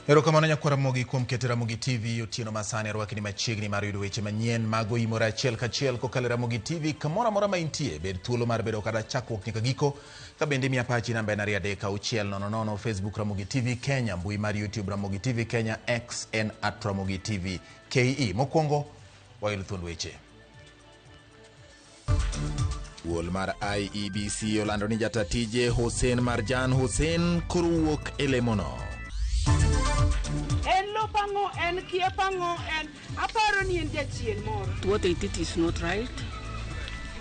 Erokamano nyakwar Ramogi kuom keto Ramogi TV otieno masani. Arwakni machiegni mar yudo weche manyien mago imore achiel kachiel kokalo e Ramogi TV kamoro amora ma intie. Bed thuolo mar bedo kata chakruok nyaka giko. Ka bende imiya pachi, namba en 23600. Facebook Ramogi TV Kenya, mbui mar YouTube Ramogi TV Kenya, X en @RamogiTV KE. Mokwongo wayudo thuond weche. Duol mar IEBC olando ni jata tije Hussein Marjan Hussein koro wuok e lemono. En lop ang'o, en kiep ang'o, en aparo ni en jachien moro. What they did is not right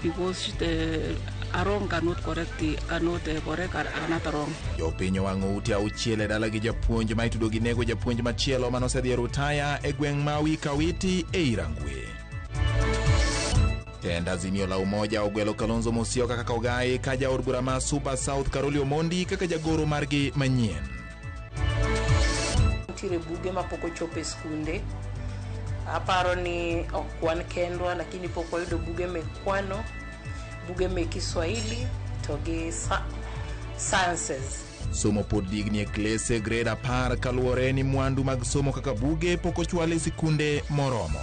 because the a wrong cannot correct the, cannot correct another wrong. Jopiny owang'o ute auchiel e dala gi japuonj ma itudo gi nego japuonj machielo manosedhi e rutaya e gweng' ma Wikawiti ei Rangwe. Tend Azimio la Umoja ogwelo Kalonzo Musyoka kaka ogai ka jaod bura ma Suba South Karoli Omondi kaka jagoro margi manyien. Nitiere buge mapok ochopo e skunde. Aparo ni ok wan kendwa, lakini pok wayudo buge mek kwano, buge mek Kiswahili to gi sciences. Somo pod digni e klese grade 10 kaluwore ni mwandu mag somo kaka buge pok ochwal e sikunde moromo.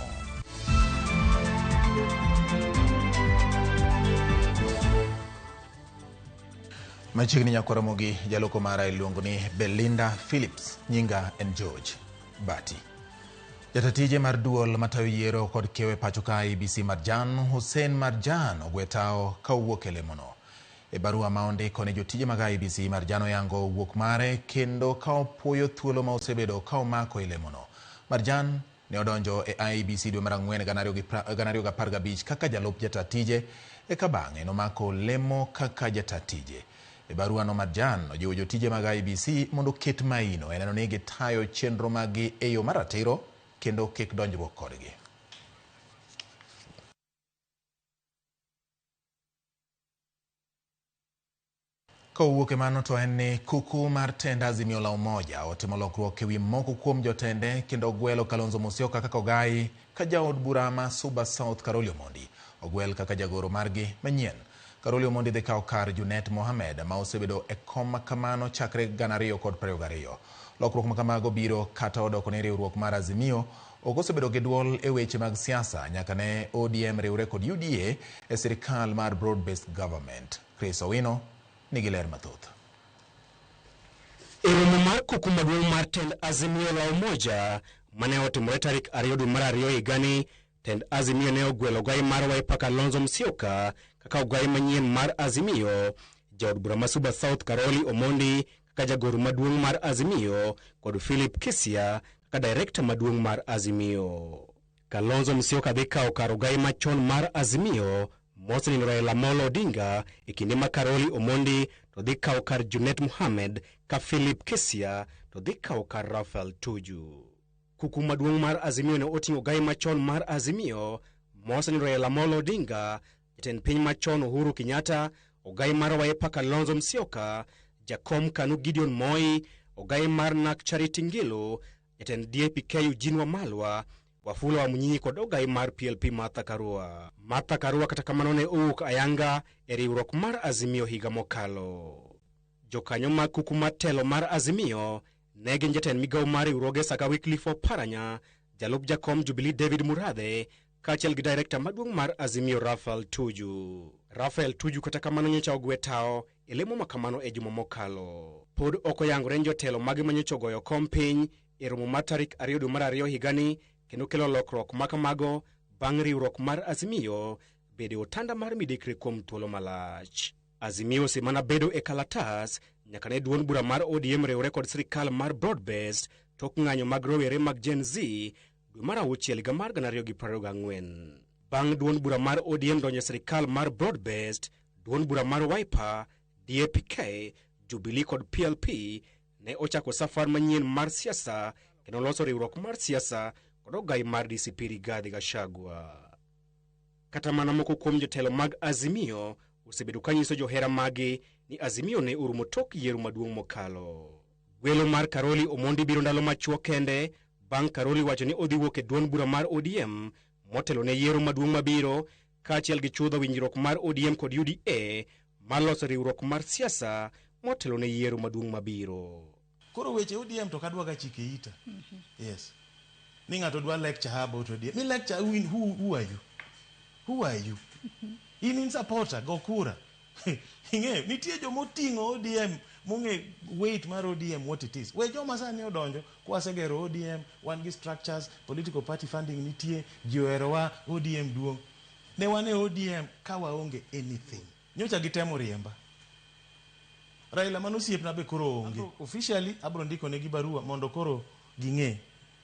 Machiegni nyakwar Ramogi, jaloko mara iluongo ni Belinda Phillips, nyinga en George Bati. Jatatije mar duol matayo yiero kod kiewo e pacho ka IEBC Marjan Hussein Marjan ogwe tao ka owuok e lemono. E barua ma ondiko ne jotije mag IEBC, Marjan oyango wuok mare kendo ka opuoyo thuolo ma osebedo ka omako e lemono. Marjan ne odonjo e IEBC dwe mar ang'wen 2015 kaka jalup jata tije, eka bang'e nomako lemo kaka jata tije. E barua no, Marjan ojiwo jotije mag IEBC mondo oket maino e neno ni gitayo chenro maggi e yo maratiro kendo kik donjruok kodgi. Kowuok e mano to en ni kuku mar tend Azimio la Umoja otimo lokruok ewi moko kuom jotende kendo ogwelo Kalonzo Musyoka kaka ogai ka jaod bura ma Suba South Karoli Omondi ogwel kaka jagoro margi manyien. Karoli Omondi dhi kawo kar Junet Mohamed ma osebedo e kom makamano chakre 2022. Lokruok makamago biro kata odoko ni riwruok mar Azimio ok osebedo gi duol e weche mag siasa nyaka ne ODM riwre kod UDA e sirikal mar Broad Based Government. Chris Owino nigi ler mathoth. E romo mar kuku maduong' mar tend Azimio la Umoja mane otimore tarik 2 dwe mar 2 higani, tend Azimio ne ogwelo ogai mar Wiper Kalonzo Musyoka kaka ogai manyien mar Azimio, jaod bura ma Suba South Karoli Omondi kaka jagoro maduong' mar Azimio kod Philip Kisia kaka direkta maduong' mar Azimio. Kalonzo Musyoka dhi kawo kar ogai machon mar Azimio mosenindo Raila Amolo Odinga, e kinde ma Karoli Omondi to dhi kawo kar Junet Mohamed ka Philip Kisia to dhi kawo kar Raphael Tuju. Kuku maduong' mar Azimio ne oting'o ogai machon mar Azimio mosenindo Raila Amolo Odinga, jatend piny machon Uhuru Kenyatta, ogai mar Wiper Kalonzo Musyoka, jakom KANU Gideon Moi, ogai mar NARC Charity Ngilu, jatend DAP-K Eugene Wamalwa, Wafula Wamunyinyi kod ogai mar PLP Martha Karua. Martha Karua kata kamano ne owuok ayanga e riwruok mar Azimio higa mokalo. Jokanyo mag kuku mar telo mar Azimio ne gin jatend migawo mar riwruoge Saka Wycliffe Oparanya, jalup jakom Jubilee David Murathe, kaachiel gi direkta maduong' mar Azimio Raphael Tuju. Raphael Tuju kata kamano nyocha ogwe tao e lemo makamano e juma mokalo. Pod ok oyangore ni jotelo mage ma nyocha ogoyo kom piny e romo mar tarik 2 dwe mar 2 higani kendo kelo lokruok makamago bang' riwruok mar Azimio bedo e otanda mar midekre kuom thuolo malach. Azimio osemana bedo e kalatas nyaka ne duond bura mar ODM riwre kod sirikal mar Broad Based tok ng'anyo mag rowere mag Gen Z dwe mar 6 higa mar 2024. Bang' duond bura mar ODM donjo e sirikal mar Broad Based, duond bura mar Wiper, DAP-K, Jubilee kod PLP ne ochako safar manyien mar siasa kendo loso riwruok mar siasa kod ogai mar DCP Rigathi Gachagua. Kata mana moko kuom jotelo mag Azimio osebedo kanyiso johera magi ni Azimio ne orumo tok yiero maduong' mokalo. Gwelo mar Karoli Omondi biro ndalo machuok kende bang' Karoli wacho ni odhi wuok e duond bura mar ODM motelo ne yiero maduong' mabiro, kaachiel gi chudho winjruok mar ODM kod UDA mar loso riwruok mar siasa motelo ne yiero maduong' mabiro. Koro weche ODM to kadwa ga chike ita. Yes. Ni ng'ato dwa lecture her about ODM. Mi lecture who are you? Who are you? In supporter, go kura. Ing'eyo, nitie jomoting'o ODM mong'e weight mar ODM, what it is. We joma sani odonjo, kwasegero ODM, wan gi structures, political party funding nitie, ji oherowa, ODM duong'. Ne wan e ODM ka waonge anything. Nyocha gitemo riemba. Raila mano osiepna be koro onge. Officially abro ndiko negi barua mondo koro ging'e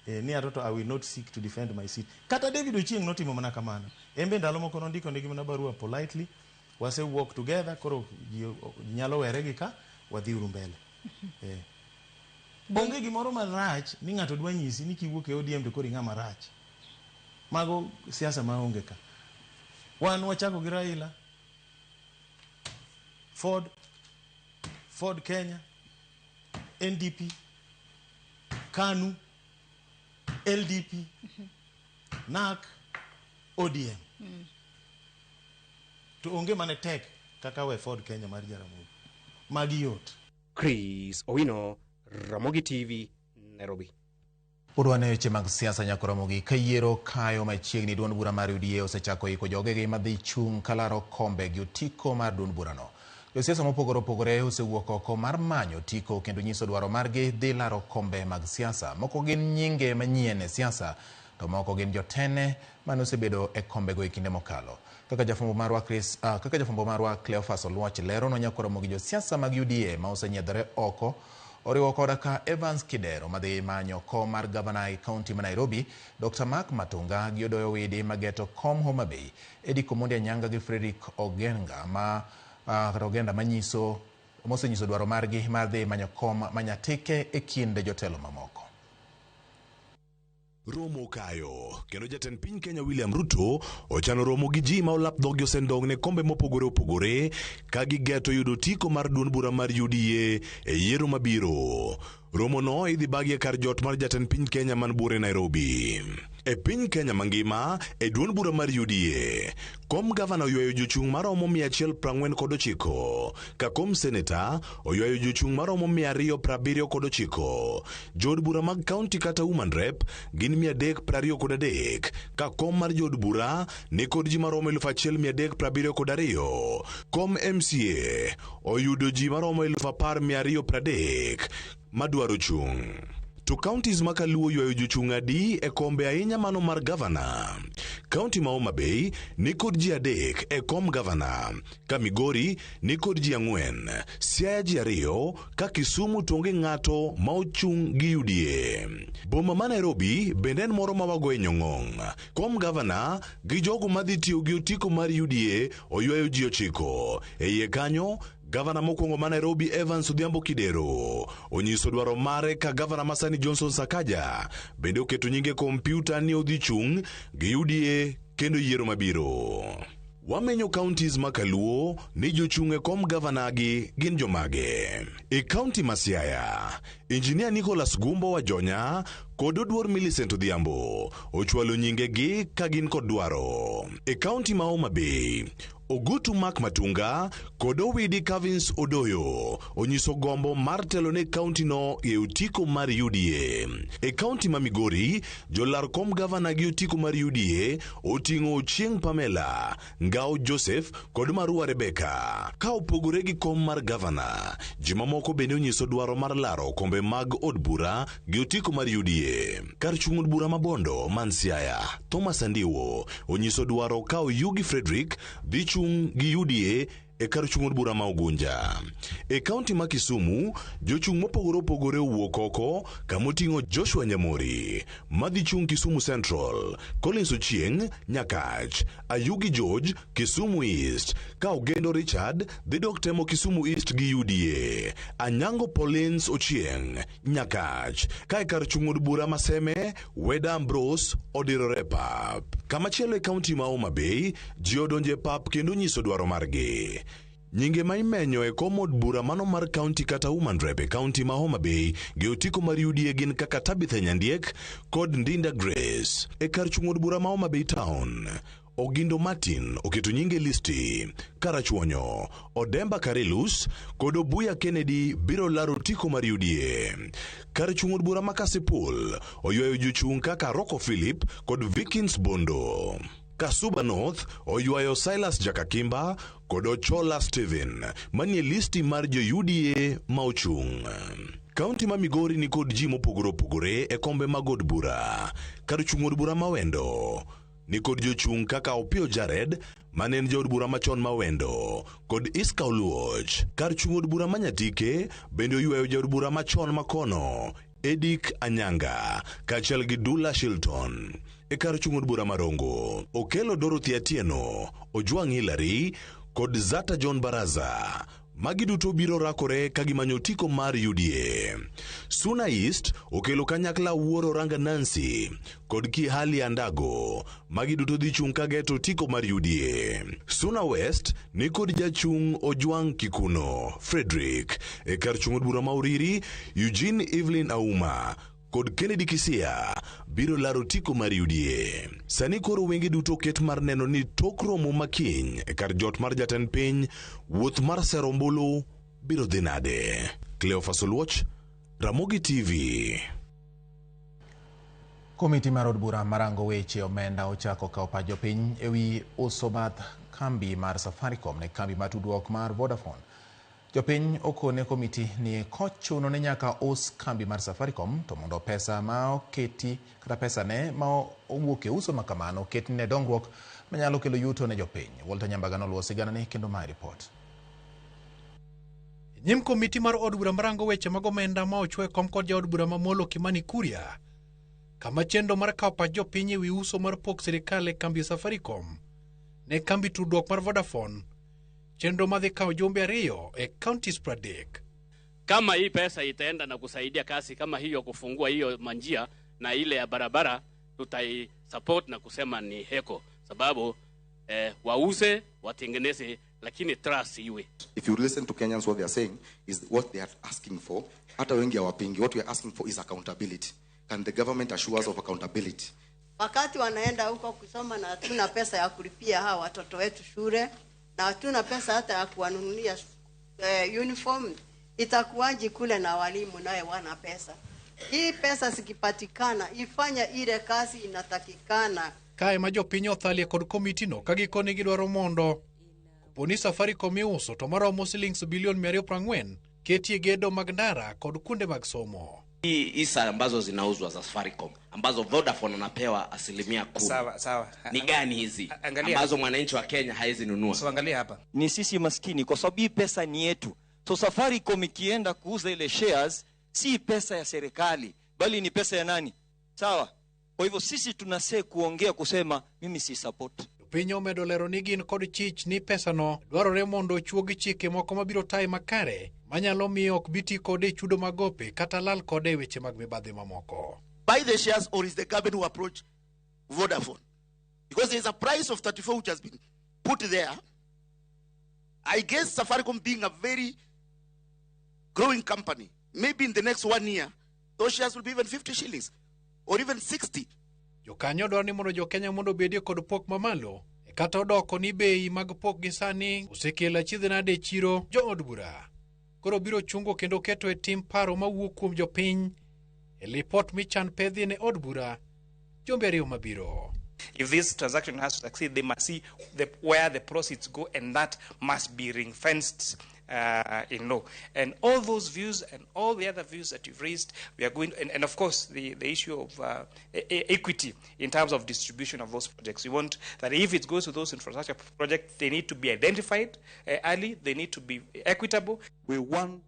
ni ato I will not seek to defend my seat. Kata David Ochieng' notimo mana kamano. En be ndalo moko nondiko negi mana barua politely, wase work together, koro ji nyalo were gi ka, wadhi uru mbele. Onge gimoro marach ni ng'ato dwa nyisi ni kiwuok e ODM to koro ing'ama rach. Mago siasa maonge ka. Wan wachako gi Raila, Ford, Ford Kenya, NDP, KANU, LDP, NAC, ODM. To onge mane tek kaka we Ford Kenya mar Jaramogi. Magi yot. Chris Owino, Ramogi TV, Nairobi. Pod wan e weche mag siasa nyako Ramogi. Ka yiero kayo machiegni, duond bura mar UDA osechako iko jogegi madhi chung' kalaro kombe gi otiko mar duond burano. Josiasa mopogore opogore osewuok oko mar manyo otiko kendo nyiso dwaro margi dhi laro kombe mag siasa. Moko gin nyinge manyien e siasa, to moko gin jotene mane osebedo e kombego e kinde mokalo. Kaka jafwambo marwa Chris, kaka jafwambo marwa Cleophas Oluoch lero, nonyako romo gi josiasa mag UDA ma osenyiedhore oko, oriwo koda ka Evans Kidero madhi manyo kom mar gavana e kaunti ma Nairobi, Dr. Mark Matunga gi Odoyo Widi mageto kom Homa Bay, Eddie Komondi Anyanga gi Frederick Ogenga ma kata Ogenda manyiso mosenyiso dwaro margi mar dhi manyo kom ma Nyatike e kind jotelo mamoko. Romo kayo kendo jatend piny Kenya William Ruto ochano romo gi ji ma olap dhogi osendong' ne kombe mopogore opogore ka gigeto yudo otiko mar duond bura mar UDA e yiero mabiro. Romo no idhi bagi e kar jot mar jatend piny Kenya man buore Nairobi. E piny Kenya mangima e duond bura mar UDA, kom gavana oywayo jochung' maromo 149, ka kom seneta oywayo jochung' maromo 279. Jood bura mag kaunti kata woman rep gin 323, ka kom mar jood bura ni kod ji maromo 1372. Kom MCA oyudo ji maromo 10,230 madwaro chung'. To counties ma kaluo ywayo jochung' adi e kombe, ahinya mano mar gavana? Kaunti ma Homa Bay ni kod ji 3 e kom gavana, ka Migori ni kod ji 4, Siaya ji 2, ka Kisumu to onge ng'ato ma ochung' gi UDA. Boma ma Nairobi bende en moro ma wagoye nyong'ong'. Kom gavana gi jogo madhi tiyo gi otiko mar UDA oywayo ji 9. E iye kanyo, gavana mokwongo ma Nairobi Evans Odhiambo Kidero onyiso dwaro mare, ka gavana masani Johnson Sakaja bende oketo nyinge kompyuta ni odhi chung' gi UDA kendo yiero mabiro. Wamenyo counties ma kaluo ni jochung' e kom gavana gi gin jomage. E kaunti ma Siaya, Injinia Nicholas Gumbo Wajonya kod Oduor Millicent Odhiambo ochwalo nyingegi ka gin kod dwaro. E kaunti ma Homa Bay, Ogutu Mark Matunga kod Owidi Cavins Odoyo onyiso gombo mar telo ne kaunti no e otiko mar UDA. E kaunti ma Migori, jolar kom gavana gi otiko mar UDA oting'o Ochieng' Pamela, Ngao Joseph kod Marua Rebecca. Ka opogore gi kom mar gavana, ji mamoko bende onyiso dwaro mar laro kombe mag od bura gi otiko mar UDA. Kar chung' od bura ma Bondo man Siaya, Thomas Andiwo onyiso dwaro ka Oyugi Frederick dhi chung' gi UDA e kar chung' od bura ma Ugunja. E kaunti ma Kisumu, jochung' mopogore opogore owuok oko kamoting'o Joshua Nyamori madhi chung' Kisumu Central, Collins Ochieng' Nyakach, Ayugi George Kisumu East, ka Ogendo Richard dhi dok temo Kisumu East gi UDA, Anyango Paulins Ochieng' Nyakach, ka e kar chung' od bura ma Seme, Weda Ambrose odirore pap. Kamachielo e kaunti ma Homa Bay, ji odonjo e pap kendo nyiso dwaro margi. Nyinge ma imenyo e kom od bura mano mar kaunti kata woman rep e kaunti ma Homa Bay gi otiko mar UDA gin kaka Tabitha Nyandiek kod Ndinda Grace. E kar chung' od bura ma Homa Bay Town, Ogindo Martin oketo nyinge listi. Karachuonyo, Odemba Karilus kod Obuya Kennedy biro laro otiko mar UDA. Kar chung' od bura ma Kasipul oywayo jochung' kaka Rocco Philip kod Vikins Bondo. Kasuba North oywayo Silas Jakakimba kod Ochola Steven manie listi mar jo UDA ma ochung'. Kaunti ma Migori ni kod ji mopogore opogore e kombe mag od bura. Kar chung' od bura ma Wendo ni kod jochung' kaka Opiyo Jared mane en jaod bura machon ma Wendo kod Iska Oluoch. Kar chung' od bura ma Nyatike bende oywayo jaod bura machon makono Edik Anyanga kaachiel gi Dula Shilton. E kar chung' od bura ma Rongo, Okello Dorothy Atieno, Ojwang' Hillary kod Zata John Baraza. Magi duto biro rakore ka gimanyo otiko mar UDA. Suna East okelo kanyakla Wuoro Ranga Nancy kod Kihali Andago. Magi duto dhi chung' ka geto otiko mar UDA. Suna West ni kod jachung' Ojwang' Kikuno Frederick. E kar chung' od bura ma Uriri, Eugene Evelyn Auma kod Kennedy Kisia biro laro otiko mar UDA. Sani koro wenge duto oket mar neno ni tok romo makiny e kar jot mar jatend piny, wuoth mar sero ombulu biro dhi nade. Cleophas Oluoch, Ramogi TV. Komiti mar od bura marango weche omenda ochako kawo pach jopiny ewi uso bath kambi mar Safaricom ne kambi mar tudruok mar Vodafone. Jopiny okone komiti ni kochuno ni nyaka us kambi mar Safaricom to mondo pesa ma oketi kata pesa ne ma owuok e uso ma kamano oket ne dongruok manyalo kelo yuto ne jopiny. Walter Nyambaga noluwo siganani kendo mae ripot. Nyim komiti mar od bura marango weche mag omenda ma ochwe kom kod jaod bura ma Molo Kimani Kuria, kama chenro mar kawo pach jopiny ewi uso mar pok sirikal e kambi Safaricom ne kambi tudruok mar Vodafone, chenro madhi kawo jumbe 2 e counties 30. Kama hii pesa itaenda na kusaidia kazi kama hiyo, kufungua hiyo manjia na ile ya barabara, tutai support na kusema ni heko, sababu wauze watengeneze, lakini trust iwe. If you listen to Kenyans, what they are saying is what they are asking for. Hata wengi hawapingi. What we are asking for is accountability. Can the government assure us of accountability? Wakati wanaenda huko kusoma na hatuna pesa ya kulipia hawa watoto wetu shule na hatuna pesa hata ya kuwanunulia uniform, itakuwaje kule na walimu naye wana pesa? Hii pesa zikipatikana ifanya ile kazi inatakikana. Kae ma jopiny othalie kod komiti no ka gikone gidwaro mondo koponi Safaricom iuso to maromo silings bilion 240 ketie gedo mag ndara kod kuonde mag somo. Hii hisa ambazo zinauzwa za Safaricom ambazo Vodafone anapewa 10%. Sawa, sawa. Ni gani hizi Angalia. ambazo mwananchi wa Kenya hawezi nunua? So angalia hapa. Ni sisi maskini kwa sababu hii pesa ni yetu. So Safaricom ikienda kuuza ile shares si pesa ya serikali bali ni pesa ya nani? Sawa. Kwa hivyo sisi tunasee kuongea kusema mimi si support. Jopiny omedo lero ni gin kod chich ni pesano dwarore mondo ochuogi chike moko mabiro taye makare manyalo miyo ok bi ti kode e chudo mag gope kata lal kode e weche mag mibadhi mamoko. Buy the shares, or is the government who approach Vodafone? Because there is a price of 34 which has been put there. I guess Safaricom being a very growing company, maybe in the next 1 year, those shares will be even 50 shillings or even 60. Jokanyo dwaro ni mondo jo-Kenya mondo obedie kod pok mamalo e kata odoko ni bei mag pok gi sani osekelo achiedh nade e chiro jood bura. Koro biro chungo kendo keto e tim paro mawuok kuom jopiny e lipot michan pedhi ne od bura jumbe 2 mabiro. If this transaction has to succeed, they must see where the proceeds go, and that must be ring-fenced in law. And all those views and all the other views that you've raised, we are going, and of course the issue of equity in terms of distribution of those projects. We want that if it goes to those infrastructure projects, they need to be identified early, they need to be equitable. We want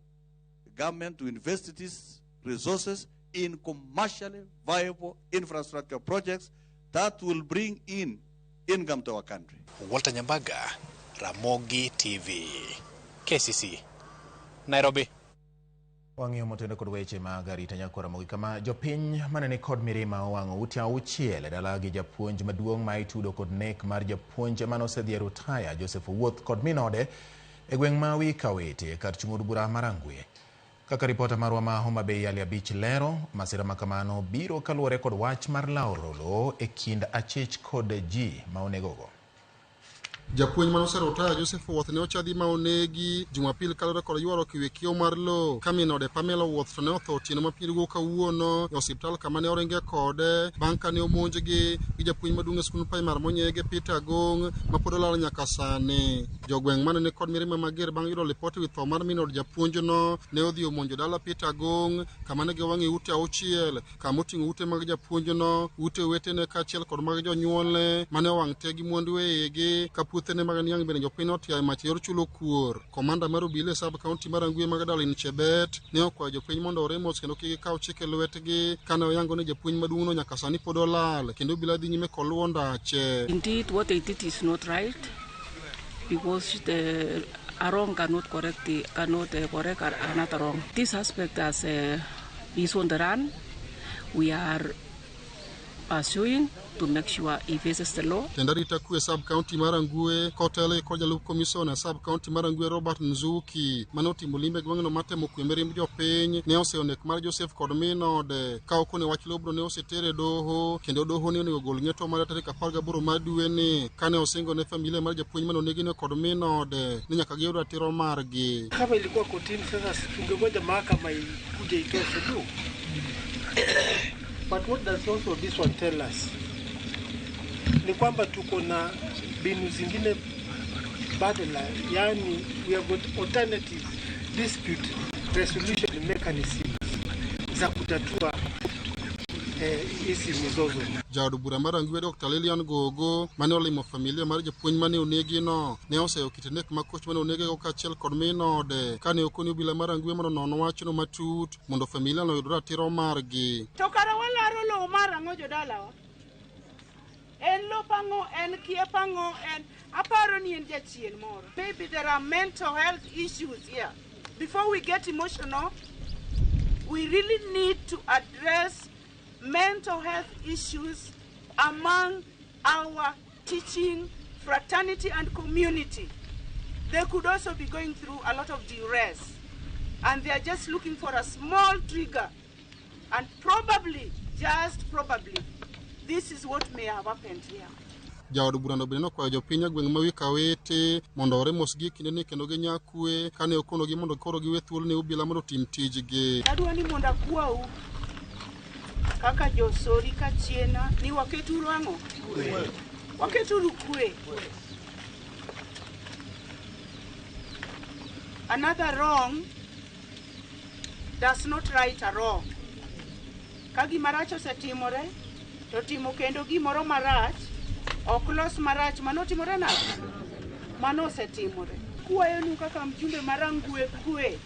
the government to invest these resources in commercially viable infrastructure projects that will bring in income to our country. Walter Nyambaga, Ramogi TV, KCC, Nairobi. Wang'iyo motendo kod weche mag arita nyako Ramogi kama jopiny mane ni kod mirima owang'o ute 6 e dala gi japuonj maduong' ma itudo kod nek mar japuonj mane osedhi e rutaya Joseph Owuoth kod minode e gweng' ma Wikawete kar chung' od bura ma Rangwe. Kaka ripota marwa ma Homa Bay Ali Abich lero, masira ma kamano biro kaluwore kod wach mar lawo lowo e kind achich kod ji ma onegogo. Japuonj mane oserutaya Joseph Owuoth ne ochadhi ma onegi Jumapil kaluwore kod ywaruok ewi kiewo mar lowo ka min ode Pamela Owuoth to ne otho otieno ma piny rugo kawuono e osiptal kama ne oringe kode bang' kane omonjgi gi japuonj maduong' e skund primar Monyege Peter Agong' ma pod olal nyaka sani. Jogweng' mane ni kod mirima mager bang' yudo lipot ewi tho mar min od japuonjno ne odhi omonjo dala Peter Agong' kama ne giwang'e ute auchiel kama oting'o ute mag japuonjno, ute owetene kaachiel kod mag jonyuolne mane owang' te gi mwandu e igi ka puothene mag niang' bende jopiny otiayo mach e yor chulo kuor. Komanda mar obila e sub county mar Rangwe Magdalene Chebet ne okwayo jopiny mondo ore mos kendo kik gikaw chik e lwetgi kane oyango ni japuonj maduong'no nyaka sani pod olal kendo obila dhi nyime koluwo ndache. Indeed, what they did is not right because the a wrong cannot correct the, cannot correct another wrong. This aspect as is on the run. We are pursuing to make sure he faces the law. Tend arita kwe sub county mar Rangwe kotelo kod jalup komisona sub county mar Rangwe Robert Nzuki mane otimo limbe e gweng'no mar temo kwe mirimb jopiny ne oseyo nek mar Joseph kod min ode ka okone wach lobno ne oseter e doho kendo doho ne onego ogol ng'eto mare tarik 18 mar dweni kane osingo ne familia mar japuonj mane onegino kod min ode ni nyaka giyud ratiro margi. Kama ilikuwa kotini, sasa tungengoja mahakama ikuje itoe suluhu. But what does also this one tell us? Ni kwamba tuko na mbinu zingine badala, yani we have got alternative dispute resolution mechanisms za kutatua hizi mizozo. Jaod bura mar Rangwe Dr. Lilian Gogo mane olimo familia mar japuonj mane onegino ne oseyo kit nek ma koch mane onegego kaachiel kod min ode kane okoni obila mar Rangwe mondo onon wachno matut mondo familia no oyud ratiro margi. To kara walaro lowo mar ang'o jodalawa? En lop ang'o, en kiep ang'o, en aparo ni en jachien moro. Maybe there are mental health issues here. Before we get emotional, we really need to address mental health issues among our teaching fraternity and community. They could also be going through a lot of duress, and they are just looking for a small trigger, and probably, just probably, this is what may have happened here. Jaod burano bende nokwayo jopiny e gweng' ma wi Kawete mondo ore mos gi e kindeni kendo ginya kwe kane okonogi mondo koro giwe thuolo ne obila mondo otim tijgi. Adwa ni mondo akwau kaka josori kachiena ni waketuru ang'o? Waketuru kwe. Another wrong does not right a wrong. Ka gima rach osetimore, to timo kendo gimoro marach ok los marach mano otimore nade? Mano osetimore. Kwayonu kaka mjumbe mar Rangwe kwe.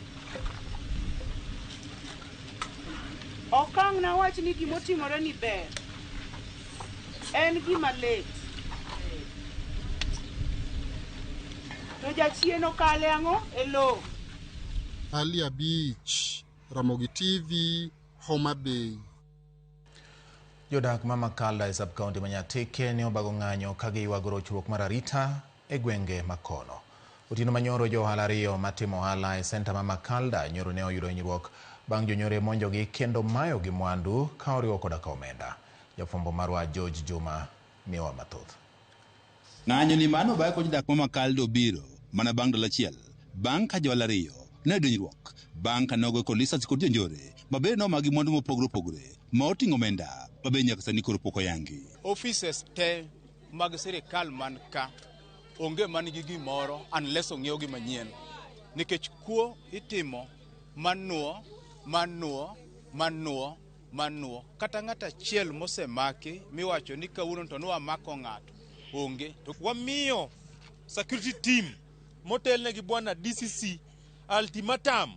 Ok ang' nawach ni gimotimore ni ber. En gima lit. To jachien okale ang'o? E lowo. Ali Abich, Ramogi TV, Homa Bay. Jodak ma Makalda e sub-county ma Nyatike ne obago ng'anyo ka giywago rochruok mar arita e gwenge makono. Otieno manyoro jo ohala ariyo matimo ohala e senta ma Makalda nyoro ne oyudo hinyruok bang' jonyore monjogi kendo mayogi mwandu ka oriwo koda ka omenda. Jafwambo marwa George Juma miyowa mathoth. Ng'anyo ni mano obaye kod jodak ma Makalda obiro mana bang' ndalo achiel bang' ka johala ariyo ne oyudo hinyruok bang' ka nogo kod lisasi kod jonjore ma bende nomagi mwandu mopogore opogore ma oting'o omenda ma be nyaka sani koro pok oyangi. Offices te mag sirikal man ka onge man gi gimoro unless ong'iew gi manyien nikech kuo itimo manuo manuo manuo manuo kata ng'at achiel mosemaki miwacho ni kawuono to nwamako ng'ato onge. To wamiyo security team motelne gi bwana DCC ultimatum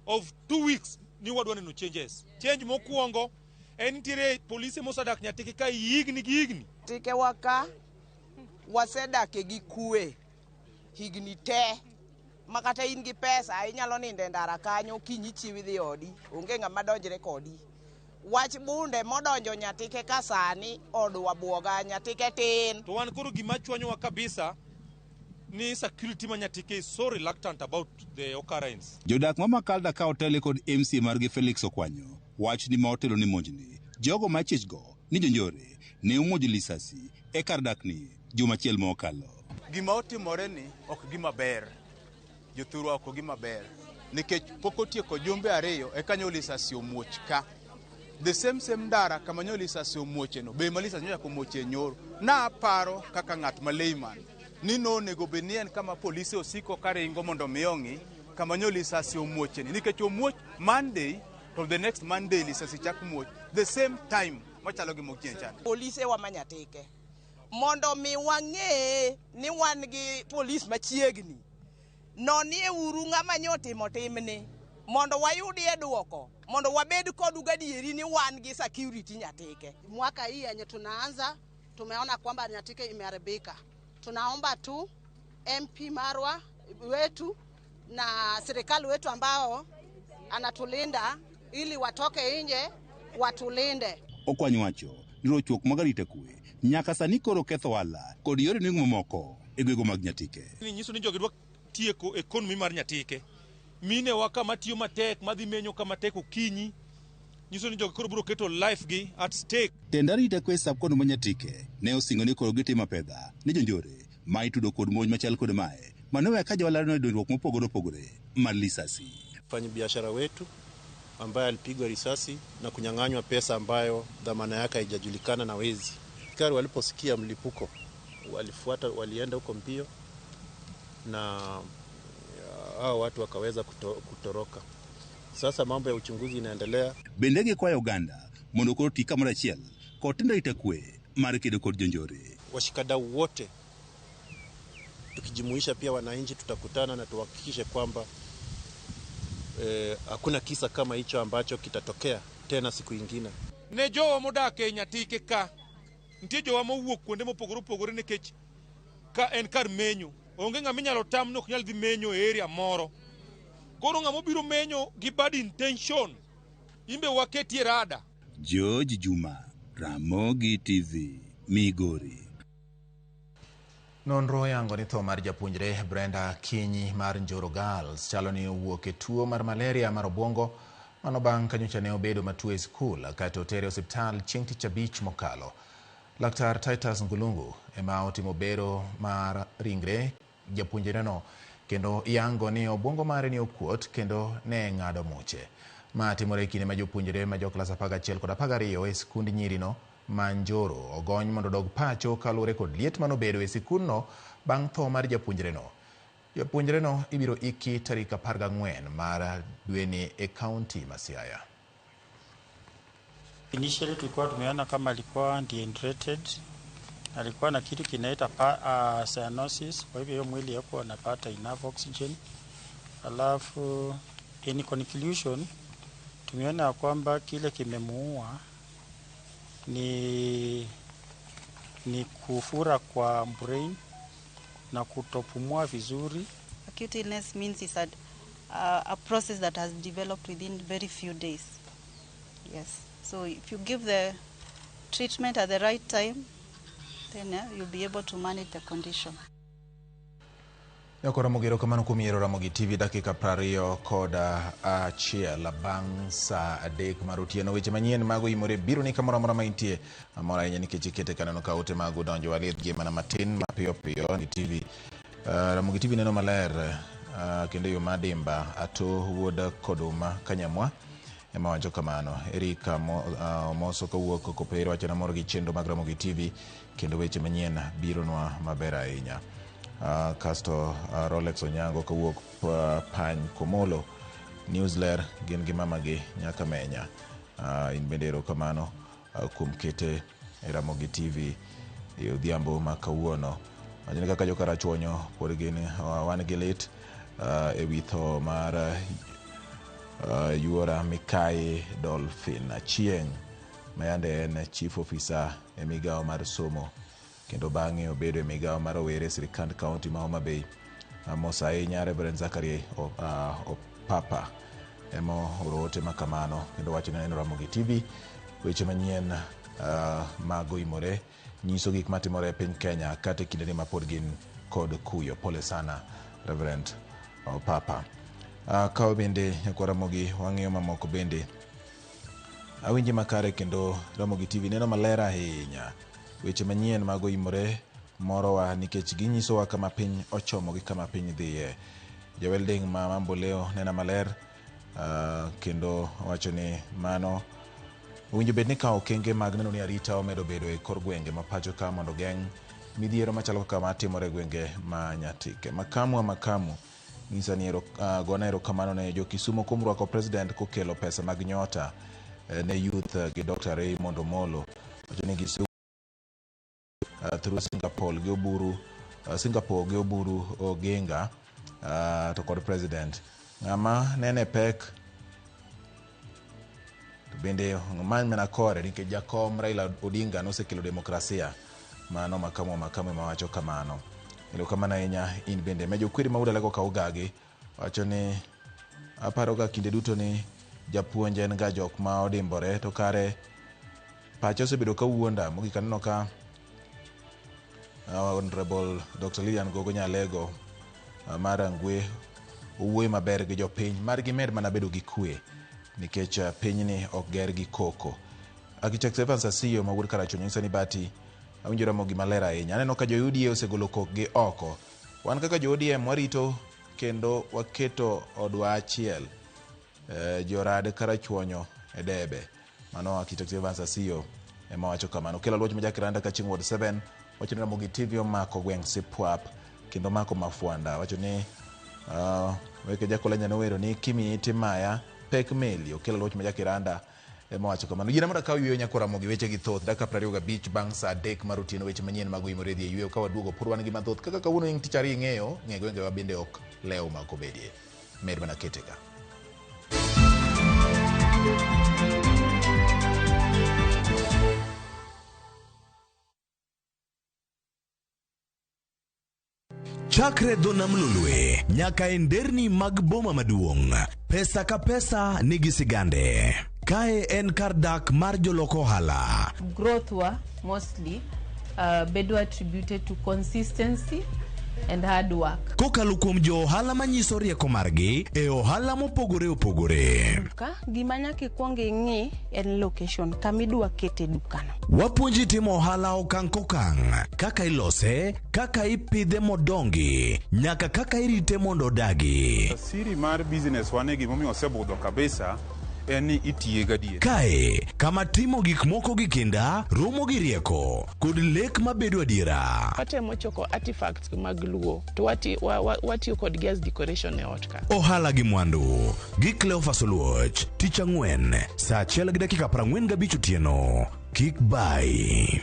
of 2 weeks ni wadwa neno changes. Change mokwongo en nitiere polise mosedak Nyatike ka higni gi higni. Tikewa ka wasedake gi kwe higni te ma kata in gi pesa inyalo nindo e ndara kanyo okinyi chiew idhi odi onge ng'ama donjre kodi. Wach bunde modonjo Nyatike ka sani odwa buoga Nyatike tin. To wan koro gima chwanyowa kabisa ni security ma Nyatike is so reluctant about the occurrence. Jodak ma Makalda ka otele kod MC margi Felix Okwanyo wach ni ma otelo ni monjni jogo ma chich go ni jonjore ne omonjo lisasi e kar dakni juma achiel ma okalo. Gima otimore ni ok gima ber. Jothurwa ok gima ber. Nikech pok otieko jumbe 2 eka nyo lisasi omuoch ka. The same ndara kama nyo lisasi omuoche no, be ma lisasi nyochako omuoche nyoro. Na aparo kaka ng'at ma layman ni nonego bed ni en kama polise osiko karingo mondo mi ong'i kama nyo lisasi omuoche ni. Nikech omuoch Monday to the next Monday lisasi chak muoch the same time machalo gi mok chieng' chande. Polise wa ma Nyatike mondo mi wang'e ni wan gi polis machiegni. Nonie uru ng'ama nyo timo timni mondo wayudie duoko mondo wabed kodu gadieri ni wan gi security Nyatike. Mwaka hii yenye tunaanza tumeona kwamba Nyatike imeharibika. Tunaomba tu MP Marwa wetu na serikali wetu ambao anatulinda ili watoke nje watulinde. Okwany wacho ni rochruok mag arita kwe nyaka sani koro ketho ohala kod yore nweng'o mamoko e gwenge mag Nyatike. Ni nyiso ni jogi dwa tieko economy mar Nyatike. Mine wa kama tiyo matek, madhi menyo kama tek okinyi, nyiso ni jogi koro biro keto life gi at stake. Tend arita kwe sub-county ma Nyatike ne osingo ni koro gitimo apedha ne jonjore ma itudo kod monj machal kod mae manoweyo ka johala no e dondruok mopogore opogore mar lisasi. Mfanyabiashara wetu ambaye alipigwa risasi na kunyang'anywa pesa ambayo dhamana yake haijajulikana na wezi. Askari waliposikia mlipuko walifuata, walienda huko mbio na hao watu wakaweza kutoroka. Sasa mambo ya uchunguzi inaendelea. Bende gikwayo oganda mondo koro oti kamoro achiel kod tend arita kwe mar kedo kod jonjore. Washikadau wote tukijumuisha pia wananchi tutakutana na tuhakikishe kwamba hakuna kisa kama hicho ambacho kitatokea tena siku ingine. Ne jowa modak e Nyatike ka nitie jowa mowuok kuonde mopogore opogore nikech ka en kar menyo. Onge ng'ama inyalo tam ni ok nyal dhi menyo e area moro. Koro ng'ama obiro menyo gi bad intention imbe waketie rada. George Juma, Ramogi TV, Migori. Nonro yango ni tho mar japuonjre Brenda Akinyi mar Njoro Girls chalo ni owuok e tuo mar malaria mar obwongo mano bang' ka nyocha ne obedo matuo e skul kaeto otere e osiptal chieng' tich abich mokalo. Laktar Titus Ngulungu ema otimo bero mar ringre japuonjreno kendo yango ni obwongo mare ne okuot kendo ne ng'ado muche. Ma timore e kinde ma jopuonjre ma joklas 11 kod 12 e skund nyirino ma Njoro ogony mondo odog pacho kaluwore kod liet manobedo e sikundno bang' tho mar japuonjreno. Japuonjreno ibiro iki tarik 14 mar dweni e kaunti ma Siaya. Initially tulikuwa tumeona kama alikuwa dehydrated, alikuwa na kitu kinaita cyanosis, kwa hivyo mwili hakuwa anapata enough oxygen. Alafu in conclusion tumeona kwamba kile kimemuua ni kufura kwa brain na kutopumua vizuri. Acute illness means it's a process that has developed within very few days. Yes. So if you give the treatment at the right time, then you'll be able to manage the condition. Nyakora Mogero kamano kuom yiero Ramogi TV dakika 21 bang' saa 3 mar otieno. Weche manyien mago imore biro ni kamoro amora ma intie. Amor ahinya nikech ikete kaneno ka ote mago donjo waliet mana matin mapiyo piyo ni TV. Ramogi TV neno maler kendo yo madimba ato wuod Koduma Kanyamwa ema wacho kamano. Erika Omoso kowuok Kopero wacho namor gi chenro mag Ramogi TV kendo weche manyien bironwa maber ahinya. Kasto Rolex Onyango kowuok Pany Komolo Newsler gin gi mamagi nyaka menya. In bende erokamano kuom kete e Ramogi TV e odhiambo ma kawuono. Wachni kaka jokarachuonyo pod gin wan gi lit e wi tho mar yuora Mikai Dolphin Achieng' ma yande en chief officer e migawo mar somo kendo bang'e obedo e migawo mar rowere e sirikand kaunti ma Homa Bay. Mos ahinya Reverend Zachary Opapa ema ooro ote ma kamano kendo wacho ni en Ramogi TV weche manyien mago imore nyiso gik matimore e piny Kenya kata e kindeni ma pod gin kod kuyo. Pole sana Reverend Opapa. Kaw bende nyakwa Ramogi wang'iyo mamoko bende awinji makare kendo Ramogi TV neno maler ahinya. Weche manyien mago imore Morowa nikech ginyisowa kama piny ochomo gi kama piny dhiye. Jawelding ma Mamboleo nena maler kendo wacho ni mano owinjo bed ni kawo okenge mag neno ni arita omedo bedo e kor gwenge ma pacho ka mondo geng' midhiero machalo kaka matimore e gwenge ma Nyatike. Makamu wa Makamu nyisa ni gona erokamano ne jo Kisumo kuom rwako president kokelo pesa mag nyota ne youth gi Dr. Raymond Omolo. Wacho ni gise through Singapore gi Oburu Singapore gi Oburu Oginga to kod president. Ng'ama nene pek to bende many mana kore nikech jakom Raila Odinga nosekelo demokrasia. Mano Makamu wa Makamu ema wacho kamano. Erokamano ahinya in bende. Mejo Kwiri ma wuod Alego Kaugagi wacho ni aparo ga kinde duto ni japuonj en ga jok ma odimbore to kare pacha osebedo ka wuonda. Mogik aneno ka Honorable Dr. Lilian Gogo Nyalego mar Rangwe owuoyo maber gi jopiny margi med mana bedo gi kwe nikech pinyni ok ger gi koko. Architect Evans Asiyo ma wuod Karachuonyo nyiso ni Bati awinjo Ramogi maler ahinya. Aneno ka jo UDA osegolo kokgi oko. Wan kaka jo ODM warito kendo waketo odwa achiel. Jorad Karachuonyo e debe. Mano Architect Evans Asiyo ema wacho kamano. Kelo Luoch ma Jakiranda ka chieng' Ward 7 wacho ni Ramogi TV omako gweng' Sipwap kendo omako Mafwanda. Wacho ni weke Jakolanya nowero ni kimiyi timaya pek meli. Okelo Luoch ma Jakiranda ema wacho kamano. Yiena mondo akaw yweyo nyako Ramogi weche gi thoth. Dakika 25 bang' saa 3 mar otieno weche manyien mag Oimore dhi e yweyo ka waduogo pod wan gi mathoth. Kaka kawuono in tich ariyo ing'eyo, ng'e gwengewa bende ok lew ma ok obedie. Med mana kete ka. Chakre dho nam Lolwe nyaka e nderni mag boma maduong', pesa ka pesa nigi sigande. Kae en kar dak mar jolok ohala. Growth wa mostly bedo attributed to consistency and hard work. Kokalo kuom jo ohala manyiso rieko margi e ohala mopogore opogore. Duka, gima nyaka ikwong ing'i en location kama idwa kete dukano. Wapuonji timo ohala okang' kokang', kaka ilose, kaka ipidhe modongi, nyaka kaka irite mondo odagi. Siri mar business wane gimomiyo osebudho kabisa en ni itiye gadier. Kae, kama timo gik moko gi kinda, romo gi rieko, kod lek mabedo adiera. Watemo choko artifacts mag Luo to watiyo kodgi as decoration e ot ka. Ohala gi mwandu gi Cleophas Oluoch, tich ang'wen, saa 1:45 otieno. Kik bai.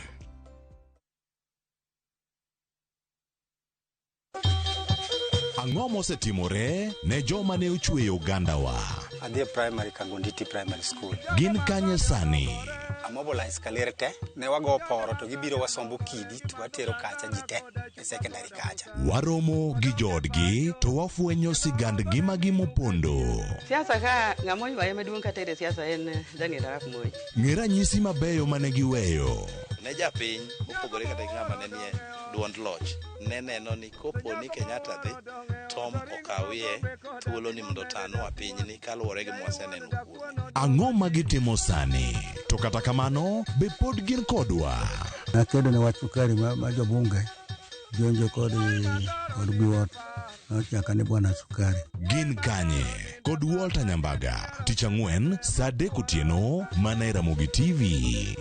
Ang'o mosetimore ne joma ne ochweyo ogandawa? Adhi e primary Kangonditi Primary School. Gin kanye sani? Amobilize kaler te, ne wago poro to gibiro wasombo kidi to watero kacha ji te e secondary kacha. Waromo gi joodgi to wafwenyo sigand ngimagi mopondo. Siasa ka ng'ama oywaye maduong' katere siasa en Daniel Arap Moi. Ng'e ranyisi mabeyo mane giweyo. Ne japiny mopogore kata gi ng'ama ne nie duond loch ne neno ni kopo ni Kenyatta dhi Tom okawie thuolo ni mondo otanwa pinyni kaluwore gi mwaseneno kuome. Ang'o ma gitimo sani? To kata kamano, be pod gin kodwa? Nakedo ne wach sukari ma jobunge jonjo kod biwot nochaka ni bwana sukari. Gin kanye? Kod Walter Nyambaga, tich ang'wen saa 3 otieno mana e Ramogi TV.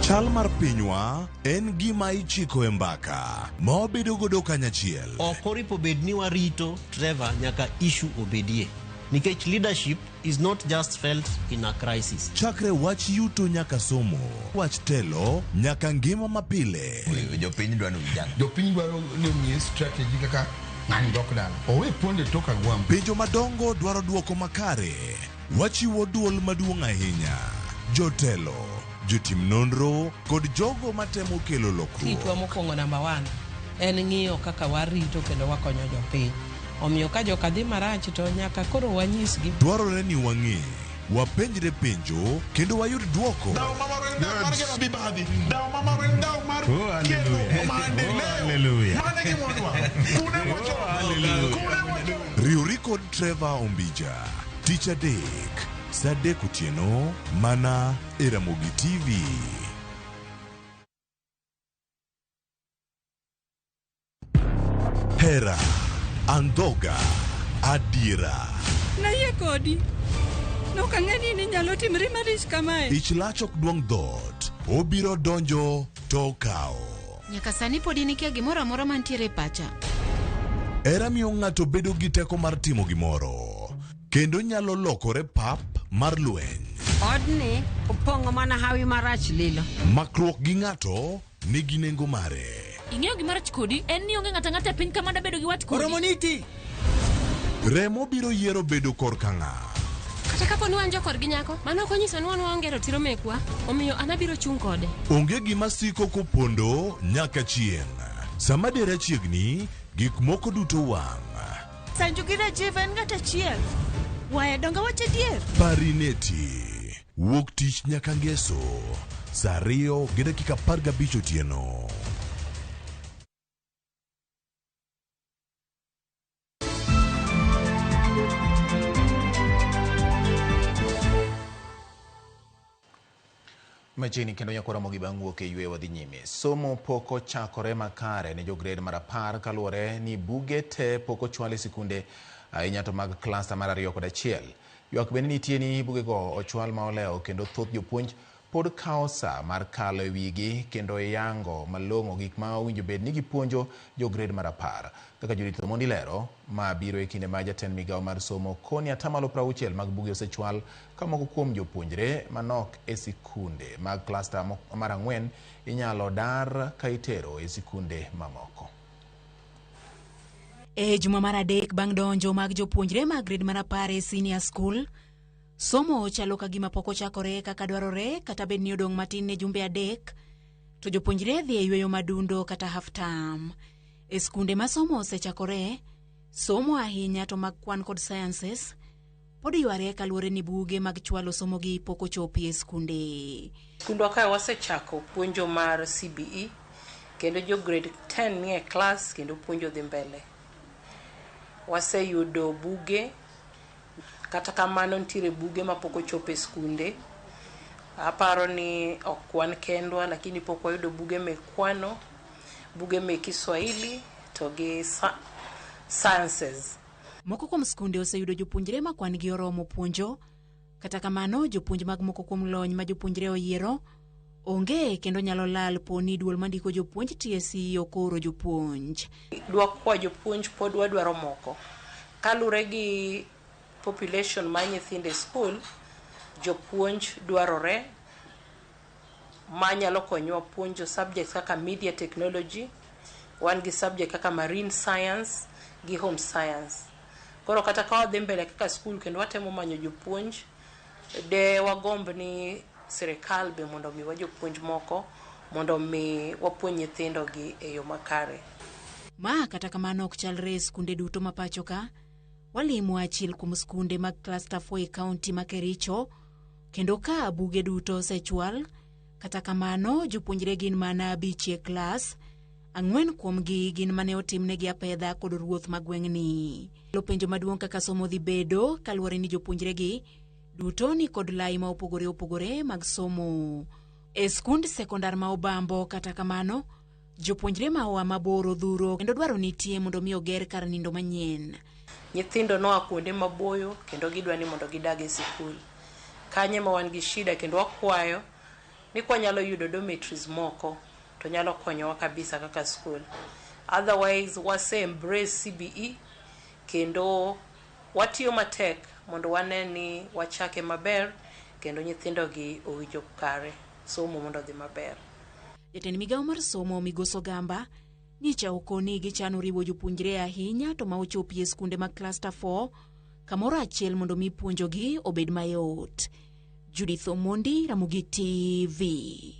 Chal mar pinywa en gima ichiko e mbaka ma wabedo godo kanyachiel. Ok oripo bed ni warito Trevor nyaka issue obedie. Nikech leadership is not just felt in a crisis. Chakre wach yuto nyaka somo, wach telo nyaka ngima mapile. Jopiny dwaro ni vijana. Jopiny dwaro ni omiye strategy kaka ng'ani dok dala. Owe ponde tok agwambo. Penjo madongo dwaro duoko makare. Wachiwo duol maduong' ahinya. Jotelo, jotim nonro kod jogo matemo kelo lokruok. Tichwa mokwongo namba 1 en ng'iyo kaka warito kendo wakonyo jopiny. Omiyo ka joka dhi marach to nyaka koro wanyisgi. Dwarore ni wang'e, wapenjre penjo kendo wayud duoko. Riwri kod Trevor Ombija, tich adek, Sa 3 otieno mana e Ramogi TV. Hera, andhoga, adiera. Nayie kodi. Nok ang'e ni ninyalo timri malich kamae. Ich lach ok duong' dhoot, obiro donjo to okawo. Nyaka sani pod in ikia gimoro amora mantiere e pacha. Hera miyo ng'ato bedo gi teko mar timo gimoro, kendo nyalo lokore pap mar lweny. Odni opong'o mana hawi marach lilo. Makruok gi ng'ato nigi nengo mare. Ing'eyo gima rach kodi en ni onge ng'ato ang'ata e piny ka ma dabedo gi wat kodi. Oromoniti! Remo biro yiero bedo korka ng'a? Kata kapo ni wan jokorgi nyako, mano ok onyiso ni wan waonge ratiro mekwa, omiyo an abiro chung' kode. Onge gima siko kopondo nyaka chieng'. Sama dera chiegni, gik moko duto wang'. Sanju gi Rajiv en ng'at achiel. Waya donge wach adier? Parineti. Wuok tich nyaka ngeso. Saa 2:15 otieno. Machiegni kendo nyaka Ramogi bang' wuok e yweyo wadhi nyime. Somo pok ochakore makare ne jogred mar 10 kaluwore ni buge te pok ochwal e sikunde ahinya to mag klasta mar 2 kod 1. Ywak bende nitie ni bugego ochwal ma olewo kendo thoth jopuonj pod kawo sa mar kalo e wigi kendo yango malong'o gik ma owinjo bed ni gipuonjo jogred mar 10. Kaka Judith Omondi lero, ma biro e kinde ma jatend migawo mar somo koni atamalo 60 mag buge osechwal ka moko kuom jopuonjre manok e sikunde mag klasta mar 4 inyalo dar ka itero e sikunde mamoko. E juma mar 3 bang' donjo mag jopuonjre mag grade mar 10 e senior school, somo chalo ka gima pok ochakore kaka dwarore kata bed ni odong' matin ne jumbe 3 to jopuonjre dhi e yweyo madundo kata half term. E skunde ma somo osechakore, somo ahinya to mag kwan kod sciences pod yware kaluwore ni buge mag chwalo somogi pok ochopi e skunde. Skundwa kae wasechako puonjo mar CBE kendo jo grade 10 nie klas kendo puonjo dhi mbele. Waseyudo buge, kata kamano nitiere buge mapok ochopo e skunde. Aparo ni ok wan kendwa, lakini pok wayudo buge mek kwano, buge mek Kiswahili to gi sciences. Moko kuom skunde oseyudo jopuonjre ma kwan gi oromo puonjo. Kata kamano, jopuonj mag moko kuom lony ma jopuonjre oyiero onge kendo nyalo lal po ni duol mandiko jopuonj TSC okoro jopuonj. Dwakwa jopuonj pod wadwaro moko. Kalure gi population mar nyithindo e skul, jopuonj dwarore manyalo konyowa puonjo subjects kaka media technology, wan gi subject kaka marine science gi home science. Koro kata ka wadhi mbele kaka skul kendo watemo manyo jopuonj, de wagomb ni sirikal be mondo omiwa jopuonj moko mondo mi wapuonj nyithindo gi e yo makare. Ma kata kamano ok chalre e skunde duto ma pacho ka. Walimo achiel kuom skunde mag cluster 4 e kaunti ma Kericho, kendo ka buge duto osechwal. Kata kamano, jopuonjre gin mana 5 e klas, 4 kuomgi gin mane otimnegi apedha kod ruoth ma gweng'ni. Penjo maduong' kaka somo dhi bedo kaluwore ni jopuonjregi duto ni kod lai ma opogore opogore mag somo. E skund sekondar ma Obambo, kata kamano, jopuonjre ma oa mabor odhuro kendo dwaro nitie mondo mi oger kar nindo manyien. Nyithindo noa kuonde maboyo kendo gidwa ni mondo gidag e sikul. Kanye ma wan gi shida kendo wakwayo ni kwanyalo yudo dormitories moko to nyalo konyowa kabisa kaka skul. Otherwise wase embrace CBE kendo watiyo matek mondo wane ni wachake maber kendo nyithindo gi owinjo kare somo mondo odhi maber. Jatend migawo mar somo Migosi Ogamba nyicha okoni gichano riwo jopuonjre ahinya to ma ochopi e skunde mag cluster 4 kamoro achiel mondo mi puonjogi obed mayot. Judith Omondi, Ramogi TV.